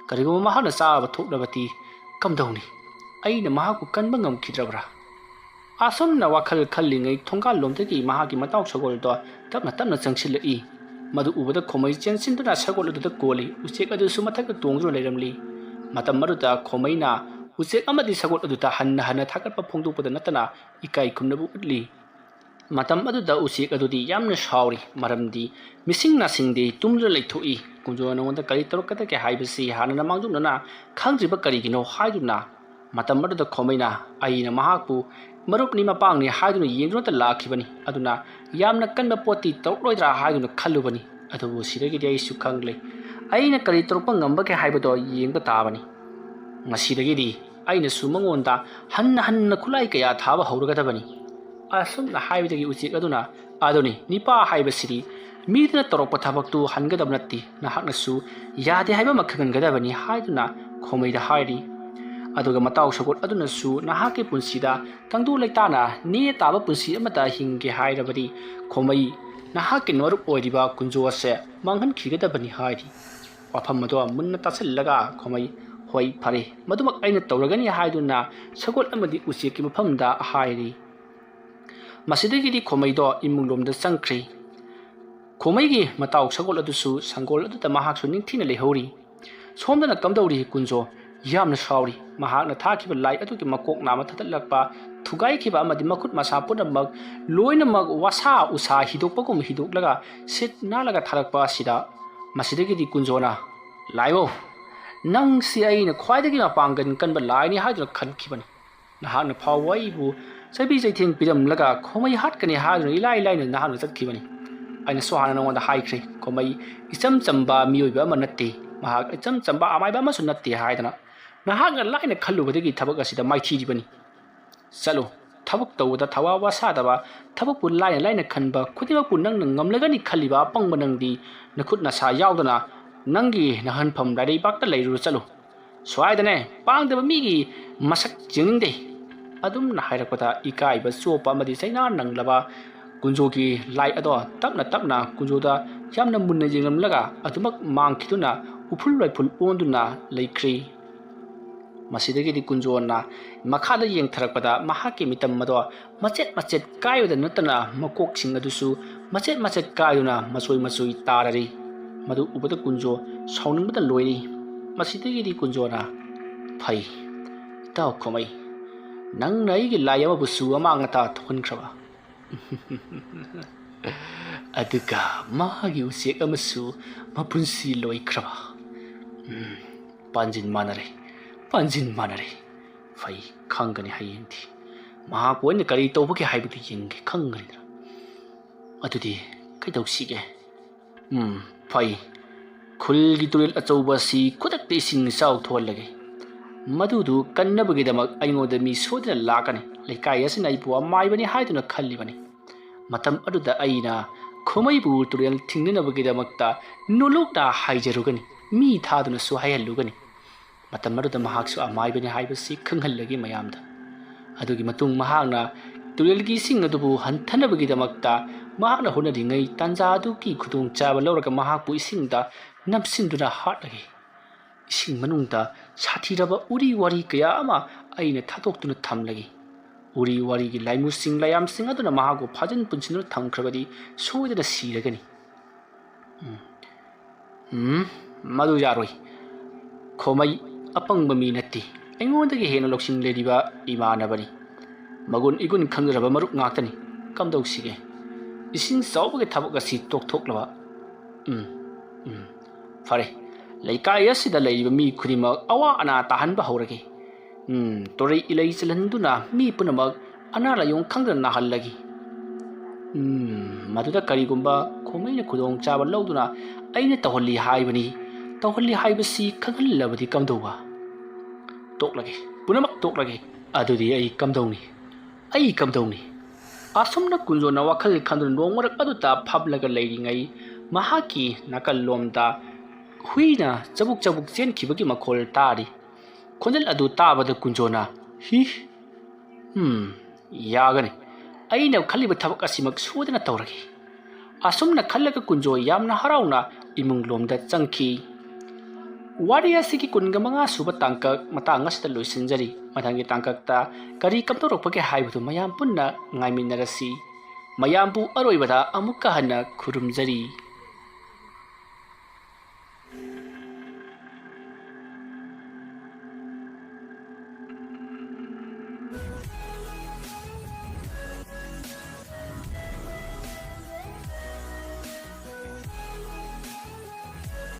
ꯀꯔꯤꯒꯨꯝꯕ ꯃꯍꯥꯛꯅ ꯆꯥꯕ ꯊꯣꯛꯂꯕꯗꯤ ꯀꯝꯗꯧꯅꯤ? ꯑꯩꯅ ꯃꯍꯥꯛꯄꯨ ꯀꯟꯕ ꯉꯝꯈꯤꯗ꯭ꯔꯕ꯭ꯔꯥ?" ꯑꯁꯨꯝꯅ ꯋꯥꯈꯜ ꯈꯜꯂꯤꯉꯩ ꯊꯣꯡꯒꯥꯜ ꯂꯣꯝꯗꯒꯤ ꯃꯍꯥꯛꯀꯤ ꯃꯇꯥꯎ ꯁꯒꯣꯜꯗꯣ ꯇꯞꯅ ꯇꯞꯅ ꯆꯪꯁꯤꯜꯂꯛꯏ꯫ ꯃꯗꯨ ꯎꯕꯗ ꯈꯣꯃꯩ ꯆꯦꯟꯁꯤꯟꯗꯨꯅ ꯁꯒꯣꯜ ꯑꯗꯨꯗ ꯀꯣꯜꯂꯤ꯫ ꯎꯆꯦꯛ ꯑꯗꯨꯁꯨ ꯃꯊꯛꯇ ꯇꯣꯡꯗꯨꯅ ꯂꯩꯔꯝꯂꯤ꯫ ꯃꯇꯝ ꯑꯗꯨꯗ ꯈꯣꯃꯩꯅ ꯎꯆꯦꯛ ꯑꯃꯗꯤ ꯁꯒꯣꯜ ꯑꯗꯨꯗ ꯍꯟꯅ ꯍꯟꯅ ꯊꯥꯒꯠꯄ ꯐꯣꯡꯗꯣꯛꯄꯗ ꯅꯠꯇꯅ ꯏꯀꯥꯏ ꯈꯨꯝꯅꯕ ꯎꯠꯂꯤ꯫ ꯃꯇꯝ ꯑꯗꯨꯗ ꯎꯆꯦꯛ ꯑꯗꯨꯗꯤ ꯌꯥꯝꯅ ꯁꯥꯎꯔꯤ, ꯃꯔꯝꯗꯤ ꯃꯤꯁꯤꯡ ꯅꯥꯁꯤꯡꯗꯤ ꯇꯨꯝꯗꯨꯅ ꯂꯩꯊꯣꯛꯏ꯫ ꯀꯨꯟꯖꯣꯅ ꯅꯉꯣꯟꯗ ꯀꯔꯤ ꯇꯧꯔꯛꯀꯗꯒꯦ ꯍꯥꯏꯕꯁꯤ ꯍꯥꯟꯅꯅ ꯃꯥꯡꯖꯧꯅꯅ ꯈꯪꯗ꯭ꯔꯤꯕ ꯀꯔꯤꯒꯤꯅꯣ ꯍꯥꯏꯗꯨꯅ ꯃꯇꯝ ꯑꯗꯨꯗ ꯈꯣꯃꯩꯅ ꯑꯩꯅ ꯃꯍꯥꯛꯄꯨ ꯃꯔꯨꯞꯅꯤ ꯃꯄꯥꯡꯅꯤ ꯍꯥꯏꯗꯨꯅ ꯌꯦꯡꯗꯨꯅꯇ ꯂꯥꯛꯈꯤꯕꯅꯤ꯫ ꯑꯗꯨꯅ ꯌꯥꯝꯅ ꯀꯟꯕ ꯄꯣꯠꯇꯤ ꯇꯧꯔꯛꯂꯣꯏꯗ꯭ꯔꯥ ꯍꯥꯏꯗꯨꯅ ꯈꯜꯂꯨꯕꯅꯤ꯫ ꯑꯗꯨꯕꯨ ꯁꯤꯗꯒꯤꯗꯤ ꯑꯩꯁꯨ ꯈꯪꯂꯦ, ꯑꯩꯅ ꯀꯔꯤ ꯇꯧꯔꯛꯄ ꯉꯝꯕꯒꯦ ꯍꯥꯏꯕꯗꯣ ꯌꯦꯡꯕ ꯇꯥꯕꯅꯤ꯫ ꯉꯁꯤꯗꯒꯤꯗꯤ ꯑꯩꯅꯁꯨ ꯃꯉꯣꯟꯗ ꯍꯟꯅ ꯍꯟꯅ ꯈꯨꯠꯂꯥꯏ ꯀꯌꯥ ꯊꯥꯕ ꯍꯧꯔꯒꯗꯕꯅꯤ꯫ ꯑꯁꯨꯝꯅ ꯍꯥꯏꯕꯗꯒꯤ ꯎꯆꯦꯛ ꯑꯗꯨꯅ, "ꯑꯗꯨꯅꯤ, ꯅꯤꯄꯥ ꯍꯥꯏꯕꯁꯤꯗꯤ ꯃꯤꯗꯨꯅ ꯇꯧꯔꯛꯄ ꯊꯕꯛꯇꯨ ꯍꯟꯒꯗꯕ ꯅꯠꯇꯦ, ꯅꯍꯥꯛꯅꯁꯨ ꯌꯥꯗꯦ ꯍꯥꯏꯕ ꯑꯃ ꯈꯪꯍꯟꯒꯗꯕꯅꯤ" ꯍꯥꯏꯗꯨꯅ ꯈꯣꯃꯩꯗ ꯍꯥꯏꯔꯤ꯫ ꯑꯗꯨꯒ ꯃꯇꯥꯎ ꯁꯒꯣꯜ ꯑꯗꯨꯅꯁꯨ, "ꯅꯍꯥꯛꯀꯤ ꯄꯨꯟꯁꯤꯗ ꯇꯪꯗꯨ ꯂꯩꯇꯥꯅ ꯅꯦ ꯇꯥꯕ ꯄꯨꯟꯁꯤ ꯑꯃꯗ ꯍꯤꯡꯒꯦ ꯍꯥꯏꯔꯕꯗꯤ ꯈꯣꯃꯩ, ꯅꯍꯥꯛꯀꯤ ꯃꯔꯨꯞ ꯑꯣꯏꯔꯤꯕ ꯀꯨꯟꯖꯣ ꯑꯁꯦ ꯃꯥꯡꯍꯟꯈꯤꯒꯗꯕꯅꯤ" ꯍꯥꯏꯔꯤ꯫ ꯋꯥꯐꯝ ꯑꯗꯣ ꯃꯨꯟꯅ ꯇꯥꯁꯤꯜꯂꯒ ꯈꯣꯃꯩ, "ꯍꯣꯏ, ꯐꯔꯦ, ꯃꯗꯨꯃꯛ ꯑꯩꯅ ꯇꯧꯔꯒꯅꯤ" ꯍꯥꯏꯗꯨꯅ ꯁꯒꯣꯜ ꯑꯃꯗꯤ ꯎꯆꯦꯛꯀꯤ ꯃꯐꯝꯗ ꯍꯥꯏꯔꯤ꯫ ꯃꯁꯤꯗꯒꯤꯗꯤ ꯈꯣꯃꯩꯗꯣ ꯏꯃꯨꯡꯂꯣꯝꯗ ꯆꯪꯈ꯭ꯔꯤ꯫ ꯈꯣꯃꯩꯒꯤ ꯃꯇꯥꯎ ꯁꯒꯣꯜ ꯑꯗꯨꯁꯨ ꯁꯪꯒꯣꯜ ꯑꯗꯨꯗ ꯃꯍꯥꯛꯁꯨ ꯅꯤꯡꯊꯤꯅ ꯂꯩꯍꯧꯔꯤ꯫ ꯁꯣꯝꯗꯅ ꯀꯝꯗꯧꯔꯤ ꯀꯨꯟꯖꯣ? ꯌꯥꯝꯅ ꯁꯥꯎꯔꯤ꯫ ꯃꯍꯥꯛꯅ ꯊꯥꯈꯤꯕ ꯂꯥꯏ ꯑꯗꯨꯒꯤ ꯃꯀꯣꯛ ꯅꯥꯝꯃ ꯊꯥꯗꯠꯂꯛꯄ, ꯊꯨꯒꯥꯏꯈꯤꯕ ꯑꯃꯗꯤ ꯃꯈꯨꯠ ꯃꯁꯥ ꯄꯨꯝꯅꯃꯛ ꯂꯣꯏꯅꯃꯛ ꯋꯥꯁꯥ ꯎꯁꯥ ꯍꯤꯗꯣꯛꯄꯒꯨꯝ ꯍꯤꯗꯣꯛꯂꯒ ꯁꯤꯠ ꯅꯥꯜꯂꯒ ꯊꯥꯔꯛꯄ ꯑꯁꯤꯗ, ꯃꯁꯤꯗꯒꯤꯗꯤ ꯀꯨꯟꯖꯣꯅ, "ꯂꯥꯏꯑꯣ, ꯅꯪꯁꯤ ꯑꯩꯅ ꯈ꯭ꯋꯥꯏꯗꯒꯤ ꯃꯄꯥꯡꯒꯜ ꯀꯟꯕ ꯂꯥꯏꯅꯤ ꯍꯥꯏꯗꯨꯅ ꯈꯟꯈꯤꯕꯅꯤ꯫ ꯅꯍꯥꯛꯅ ꯐꯥꯎꯕ ꯑꯩꯕꯨ ꯆꯩꯕꯤ ꯆꯩꯊꯦꯡ ꯄꯤꯔꯝꯂꯒ ꯈꯣꯃꯩ ꯍꯥꯠꯀꯅꯤ ꯍꯥꯏꯗꯨꯅ ꯏꯂꯥꯏ ꯂꯥꯏꯅ ꯅꯍꯥꯛꯅ ꯆꯠꯈꯤꯕꯅꯤ꯫ ꯑꯩꯅꯁꯨ ꯍꯥꯟꯅ ꯅꯉꯣꯟꯗ ꯍꯥꯏꯈ꯭ꯔꯦ, ꯈꯣꯃꯩ ꯏꯆꯝ ꯆꯝꯕ ꯃꯤꯑꯣꯏꯕ ꯑꯃ ꯅꯠꯇꯦ, ꯃꯍꯥꯛ ꯏꯆꯝ ꯆꯝꯕ ꯑꯃꯥꯏꯕ ꯑꯃꯁꯨ ꯅꯠꯇꯦ ꯍꯥꯏꯗꯅ꯫ ꯅꯍꯥꯛꯅ ꯂꯥꯏꯅ ꯈꯜꯂꯨꯕꯗꯒꯤ ꯊꯕꯛ ꯑꯁꯤꯗ ꯃꯥꯏꯊꯤꯔꯤꯕꯅꯤ꯫ ꯆꯠꯂꯨ, ꯊꯕꯛ ꯇꯧꯕꯗ ꯊꯋꯥ ꯋꯥꯁꯥꯗꯕ, ꯊꯕꯛꯄꯨ ꯂꯥꯏꯅ ꯂꯥꯏꯅ ꯈꯟꯕ ꯈꯨꯗꯤꯡꯃꯛꯄꯨ ꯅꯪꯅ ꯉꯝꯂꯒꯅꯤ ꯈꯜꯂꯤꯕ ꯑꯄꯪꯕ ꯅꯪꯗꯤ ꯅꯈꯨꯠ ꯅꯁꯥ ꯌꯥꯎꯗꯅ ꯅꯪꯒꯤ ꯅꯍꯟꯐꯝ ꯂꯥꯏꯔꯩꯕꯥꯛꯇ ꯂꯩꯔꯨꯔꯣ, ꯆꯠꯂꯨ꯫ ꯁ꯭ꯋꯥꯏꯗꯅꯦ, ꯄꯥꯡꯗꯕ ꯃꯤꯒꯤ ꯃꯁꯛ ꯌꯦꯡꯅꯤꯡꯗꯦ"꯫ ꯑꯗꯨꯝꯅ ꯍꯥꯏꯔꯛꯄꯗ ꯏꯀꯥꯏꯕ ꯆꯣꯞꯄ ꯑꯃꯗꯤ ꯆꯩꯅꯥ ꯅꯪꯂꯕ ꯀꯨꯟꯖꯣꯒꯤ ꯂꯥꯏ ꯑꯗꯣ ꯇꯞꯅ ꯇꯞꯅ ꯀꯨꯟꯖꯣꯗ ꯌꯥꯝꯅ ꯃꯨꯟꯅ ꯌꯦꯡꯂꯝꯂꯒ ꯑꯗꯨꯃꯛ ꯃꯥꯡꯈꯤꯗꯨꯅ ꯎꯐꯨꯜ ꯋꯥꯏꯐꯨꯜ ꯑꯣꯟꯗꯨꯅ ꯂꯩꯈ꯭ꯔꯤ꯫ ꯃꯁꯤꯗꯒꯤꯗꯤ ꯀꯨꯟꯖꯣꯅ ꯃꯈꯥꯗ ꯌꯦꯡꯊꯔꯛꯄꯗ ꯃꯍꯥꯛꯀꯤ ꯃꯤꯇꯝ ꯑꯗꯣ ꯃꯆꯦꯠ ꯃꯆꯦꯠ ꯀꯥꯏꯕꯗ ꯅꯠꯇꯅ ꯃꯀꯣꯛꯁꯤꯡ ꯑꯗꯨꯁꯨ ꯃꯆꯦꯠ ꯃꯆꯦꯠ ꯀꯥꯏꯗꯨꯅ ꯃꯆꯣꯏ ꯃꯆꯣꯏ ꯇꯥꯔꯔꯤ꯫ ꯃꯗꯨ ꯎꯕꯗ ꯀꯨꯟꯖꯣ ꯁꯥꯎꯅꯤꯡꯕꯗ ꯂꯣꯏꯔꯤ꯫ ꯃꯁꯤꯗꯒꯤꯗꯤ ꯀꯨꯟꯖꯣꯅ, "ꯐꯩ, ꯏꯇꯥꯎ ꯈꯣꯃꯩ, ꯅꯪꯅ ꯑꯩꯒꯤ ꯂꯥꯏ ꯑꯃꯕꯨꯁꯨ ꯑꯃꯥꯡ ꯑꯇꯥ ꯊꯣꯛꯍꯟꯈ꯭ꯔꯕ꯫ ꯑꯗꯨꯒ ꯃꯥꯒꯤ ꯎꯆꯦꯛ ꯑꯃꯁꯨ ꯃꯄꯨꯟꯁꯤ ꯂꯣꯏꯈ꯭ꯔꯕ꯫ ꯎꯝ, ꯄꯥꯟꯖꯤꯟ ꯃꯥꯟꯅꯔꯦ, ꯄꯥꯟꯖꯤꯟ ꯃꯥꯟꯅꯔꯦ꯫ ꯐꯩ, ꯈꯪꯒꯅꯤ ꯍꯌꯦꯡꯗꯤ꯫ ꯃꯍꯥꯛꯄꯨ ꯑꯩꯅ ꯀꯔꯤ ꯇꯧꯕꯒꯦ ꯍꯥꯏꯕꯗꯨ ꯌꯦꯡꯒꯦ ꯈꯪꯒꯅꯤꯗꯅ꯫ ꯑꯗꯨꯗꯤ ꯀꯩꯗꯧꯁꯤꯒꯦ? ꯎꯝ, ꯐꯩ꯫ ꯈꯨꯜꯒꯤ ꯇꯨꯔꯦꯜ ꯑꯆꯧꯕ ꯑꯁꯤ ꯈꯨꯗꯛꯇ ꯏꯁꯤꯡ ꯏꯆꯥꯎ ꯊꯣꯛꯍꯜꯂꯒꯦ꯫ ꯃꯗꯨꯗꯨ ꯀꯟꯅꯕꯒꯤꯗꯃꯛ ꯑꯩꯉꯣꯟꯗ ꯃꯤ ꯁꯣꯏꯗꯅ ꯂꯥꯛꯀꯅꯤ꯫ ꯂꯩꯀꯥꯏ ꯑꯁꯤꯅ ꯑꯩꯕꯨ ꯑꯃꯥꯏꯕꯅꯤ ꯍꯥꯏꯗꯨꯅ ꯈꯜꯂꯤꯕꯅꯤ꯫ ꯃꯇꯝ ꯑꯗꯨꯗ ꯑꯩꯅ ꯈꯨꯃꯩꯕꯨ ꯇꯨꯔꯦꯜ ꯊꯤꯡꯅꯅꯕꯒꯤꯗꯃꯛꯇ ꯅꯣꯂꯨꯛꯅ ꯍꯥꯏꯖꯔꯨꯒꯅꯤ, ꯃꯤ ꯊꯥꯗꯨꯅꯁꯨ ꯍꯥꯏꯍꯜꯂꯨꯒꯅꯤ꯫ ꯃꯇꯝ ꯑꯗꯨꯗ ꯃꯍꯥꯛꯁꯨ ꯑꯃꯥꯏꯕꯅꯤ ꯍꯥꯏꯕꯁꯤ ꯈꯪꯍꯜꯂꯒꯦ ꯃꯌꯥꯝꯗ꯫ ꯑꯗꯨꯒꯤ ꯃꯇꯨꯡ ꯃꯍꯥꯛꯅ ꯇꯨꯔꯦꯜꯒꯤ ꯏꯁꯤꯡ ꯑꯗꯨꯕꯨ ꯍꯟꯊꯅꯕꯒꯤꯗꯃꯛꯇ ꯃꯍꯥꯛꯅ ꯍꯣꯠꯅꯔꯤꯉꯩ ꯇꯥꯟꯖꯥ ꯑꯗꯨꯒꯤ ꯈꯨꯗꯣꯡꯆꯥꯕ ꯂꯧꯔꯒ ꯃꯍꯥꯛꯄꯨ ꯏꯁꯤꯡꯗ ꯅꯝꯁꯤꯟꯗꯨꯅ ꯍꯥꯠꯂꯒꯦ꯫ ꯏꯁꯤꯡ ꯃꯅꯨꯡꯗ ꯁꯥꯊꯤꯔꯕ ꯎꯔꯤ ꯋꯥꯔꯤ ꯀꯌꯥ ꯑꯃ ꯑꯩꯅ ꯊꯥꯗꯣꯛꯇꯨꯅ ꯊꯝꯂꯒꯦ꯫ ꯎꯔꯤ ꯋꯥꯔꯤꯒꯤ ꯂꯥꯏꯃꯨꯁꯤꯡ ꯂꯥꯏꯌꯥꯝꯁꯤꯡ ꯑꯗꯨꯅ ꯃꯍꯥꯛꯄꯨ ꯐꯥꯖꯤꯟ ꯄꯨꯟꯁꯤꯟꯗꯨꯅ ꯊꯝꯈ꯭ꯔꯕꯗꯤ ꯁꯣꯏꯗꯅ ꯁꯤꯔꯒꯅꯤ꯫ ꯎꯝ꯫ ꯎꯝ, ꯃꯗꯨ ꯌꯥꯔꯣꯏ꯫ ꯈꯣꯃꯩ ꯑꯄꯪꯕ ꯃꯤ ꯅꯠꯇꯦ꯫ ꯑꯩꯉꯣꯟꯗꯒꯤ ꯍꯦꯟꯅ ꯂꯧꯁꯤꯡ ꯂꯩꯔꯤꯕ ꯏꯃꯥꯟꯅꯕꯅꯤ꯫ ꯃꯒꯨꯟ ꯏꯒꯨꯟ ꯈꯪꯖꯔꯕ ꯃꯔꯨꯞ ꯉꯥꯛꯇꯅꯤ꯫ ꯀꯝꯗꯧꯁꯤꯒꯦ? ꯏꯁꯤꯡ ꯆꯥꯎꯕꯒꯤ ꯊꯕꯛ ꯑꯁꯤ ꯇꯣꯛꯊꯣꯛꯂꯕ? ꯎꯝ, ꯎꯝ꯫ ꯐꯔꯦ꯫ ꯂꯩꯀꯥꯏ ꯑꯁꯤꯗ ꯂꯩꯔꯤꯕ ꯃꯤ ꯈꯨꯗꯤꯡꯃꯛ ꯑꯋꯥ ꯑꯅꯥ ꯇꯥꯍꯟꯕ ꯍꯧꯔꯒꯦ꯫ ꯎꯝ, ꯇꯣꯔꯩ ꯏꯂꯩ ꯆꯜꯍꯟꯗꯨꯅ ꯃꯤ ꯄꯨꯝꯅꯃꯛ ꯑꯅꯥ ꯂꯥꯏꯌꯣꯡ ꯈꯪꯗꯅ ꯅꯥꯍꯜꯂꯒꯦ꯫ ꯎꯝ, ꯃꯗꯨꯗ ꯀꯔꯤꯒꯨꯝꯕ ꯈꯣꯃꯩꯅ ꯈꯨꯗꯣꯡꯆꯥꯕ ꯂꯧꯗꯨꯅ ꯑꯩꯅ ꯇꯧꯍꯜꯂꯤ ꯍꯥꯏꯕꯅꯤ, ꯇꯧꯍꯜꯂꯤ ꯍꯥꯏꯕꯁꯤ ꯈꯪꯍꯜꯂꯕꯗꯤ ꯀꯝꯗꯧꯕ? ꯇꯣꯛꯂꯒꯦ, ꯄꯨꯝꯅꯃꯛ ꯇꯣꯛꯂꯒꯦ꯫ ꯑꯗꯨꯗꯤ ꯑꯩ ꯀꯝꯗꯧꯅꯤ? ꯑꯩ ꯀꯝꯗꯧꯅꯤ? ꯑꯁꯨꯝꯅ ꯀꯨꯟꯖꯣꯅ ꯋꯥꯈꯜ ꯈꯟꯗꯨꯅ ꯅꯣꯡꯃꯔꯛ ꯑꯗꯨꯗ ꯐꯝꯂꯒ ꯂꯩꯔꯤꯉꯩ, ꯃꯍꯥꯛꯀꯤ ꯅꯥꯀꯜꯂꯣꯝꯗ ꯍꯨꯏꯅ ꯆꯕꯨꯛ ꯆꯕꯨꯛ ꯆꯦꯟꯈꯤꯕꯒꯤ ꯃꯈꯣꯜ ꯇꯥꯔꯤ꯫ ꯈꯣꯟꯖꯦꯜ ꯑꯗꯨ ꯇꯥꯕꯗ ꯀꯨꯟꯖꯣꯅ, "ꯍꯤ, ꯎꯝ, ꯌꯥꯒꯅꯤ꯫ ꯑꯩꯅ ꯈꯜꯂꯤꯕ ꯊꯕꯛ ꯑꯁꯤꯃꯛ ꯁꯣꯏꯗꯅ ꯇꯧꯔꯒꯦ"꯫ ꯑꯁꯨꯝꯅ ꯈꯜꯂꯒ ꯀꯨꯟꯖꯣ ꯌꯥꯝꯅ ꯍꯔꯥꯎꯅ ꯏꯃꯨꯡ ꯂꯣꯝꯗ ꯆꯪꯈꯤ꯫ ꯋꯥꯔꯤ ꯑꯁꯤꯒꯤ ꯀꯨꯟꯒ ꯃꯉꯥ ꯁꯨꯕ ꯇꯥꯡꯀꯛ ꯃꯇꯥꯡ ꯑꯁꯤꯗ ꯂꯣꯏꯁꯤꯟꯖꯔꯤ꯫ ꯃꯊꯪꯒꯤ ꯇꯥꯡꯀꯛꯇ ꯀꯔꯤ ꯀꯝꯗꯧꯔꯛꯄꯒꯦ ꯍꯥꯏꯕꯗꯨ ꯃꯌꯥꯝ ꯄꯨꯟꯅ ꯉꯥꯏꯃꯤꯟꯅꯔꯁꯤ꯫ ꯃꯌꯥꯝꯕꯨ ꯑꯔꯣꯏꯕꯗ ꯑꯃꯨꯛꯀ ꯍꯟꯅ ꯈꯨꯔꯨꯝꯖꯔꯤ꯫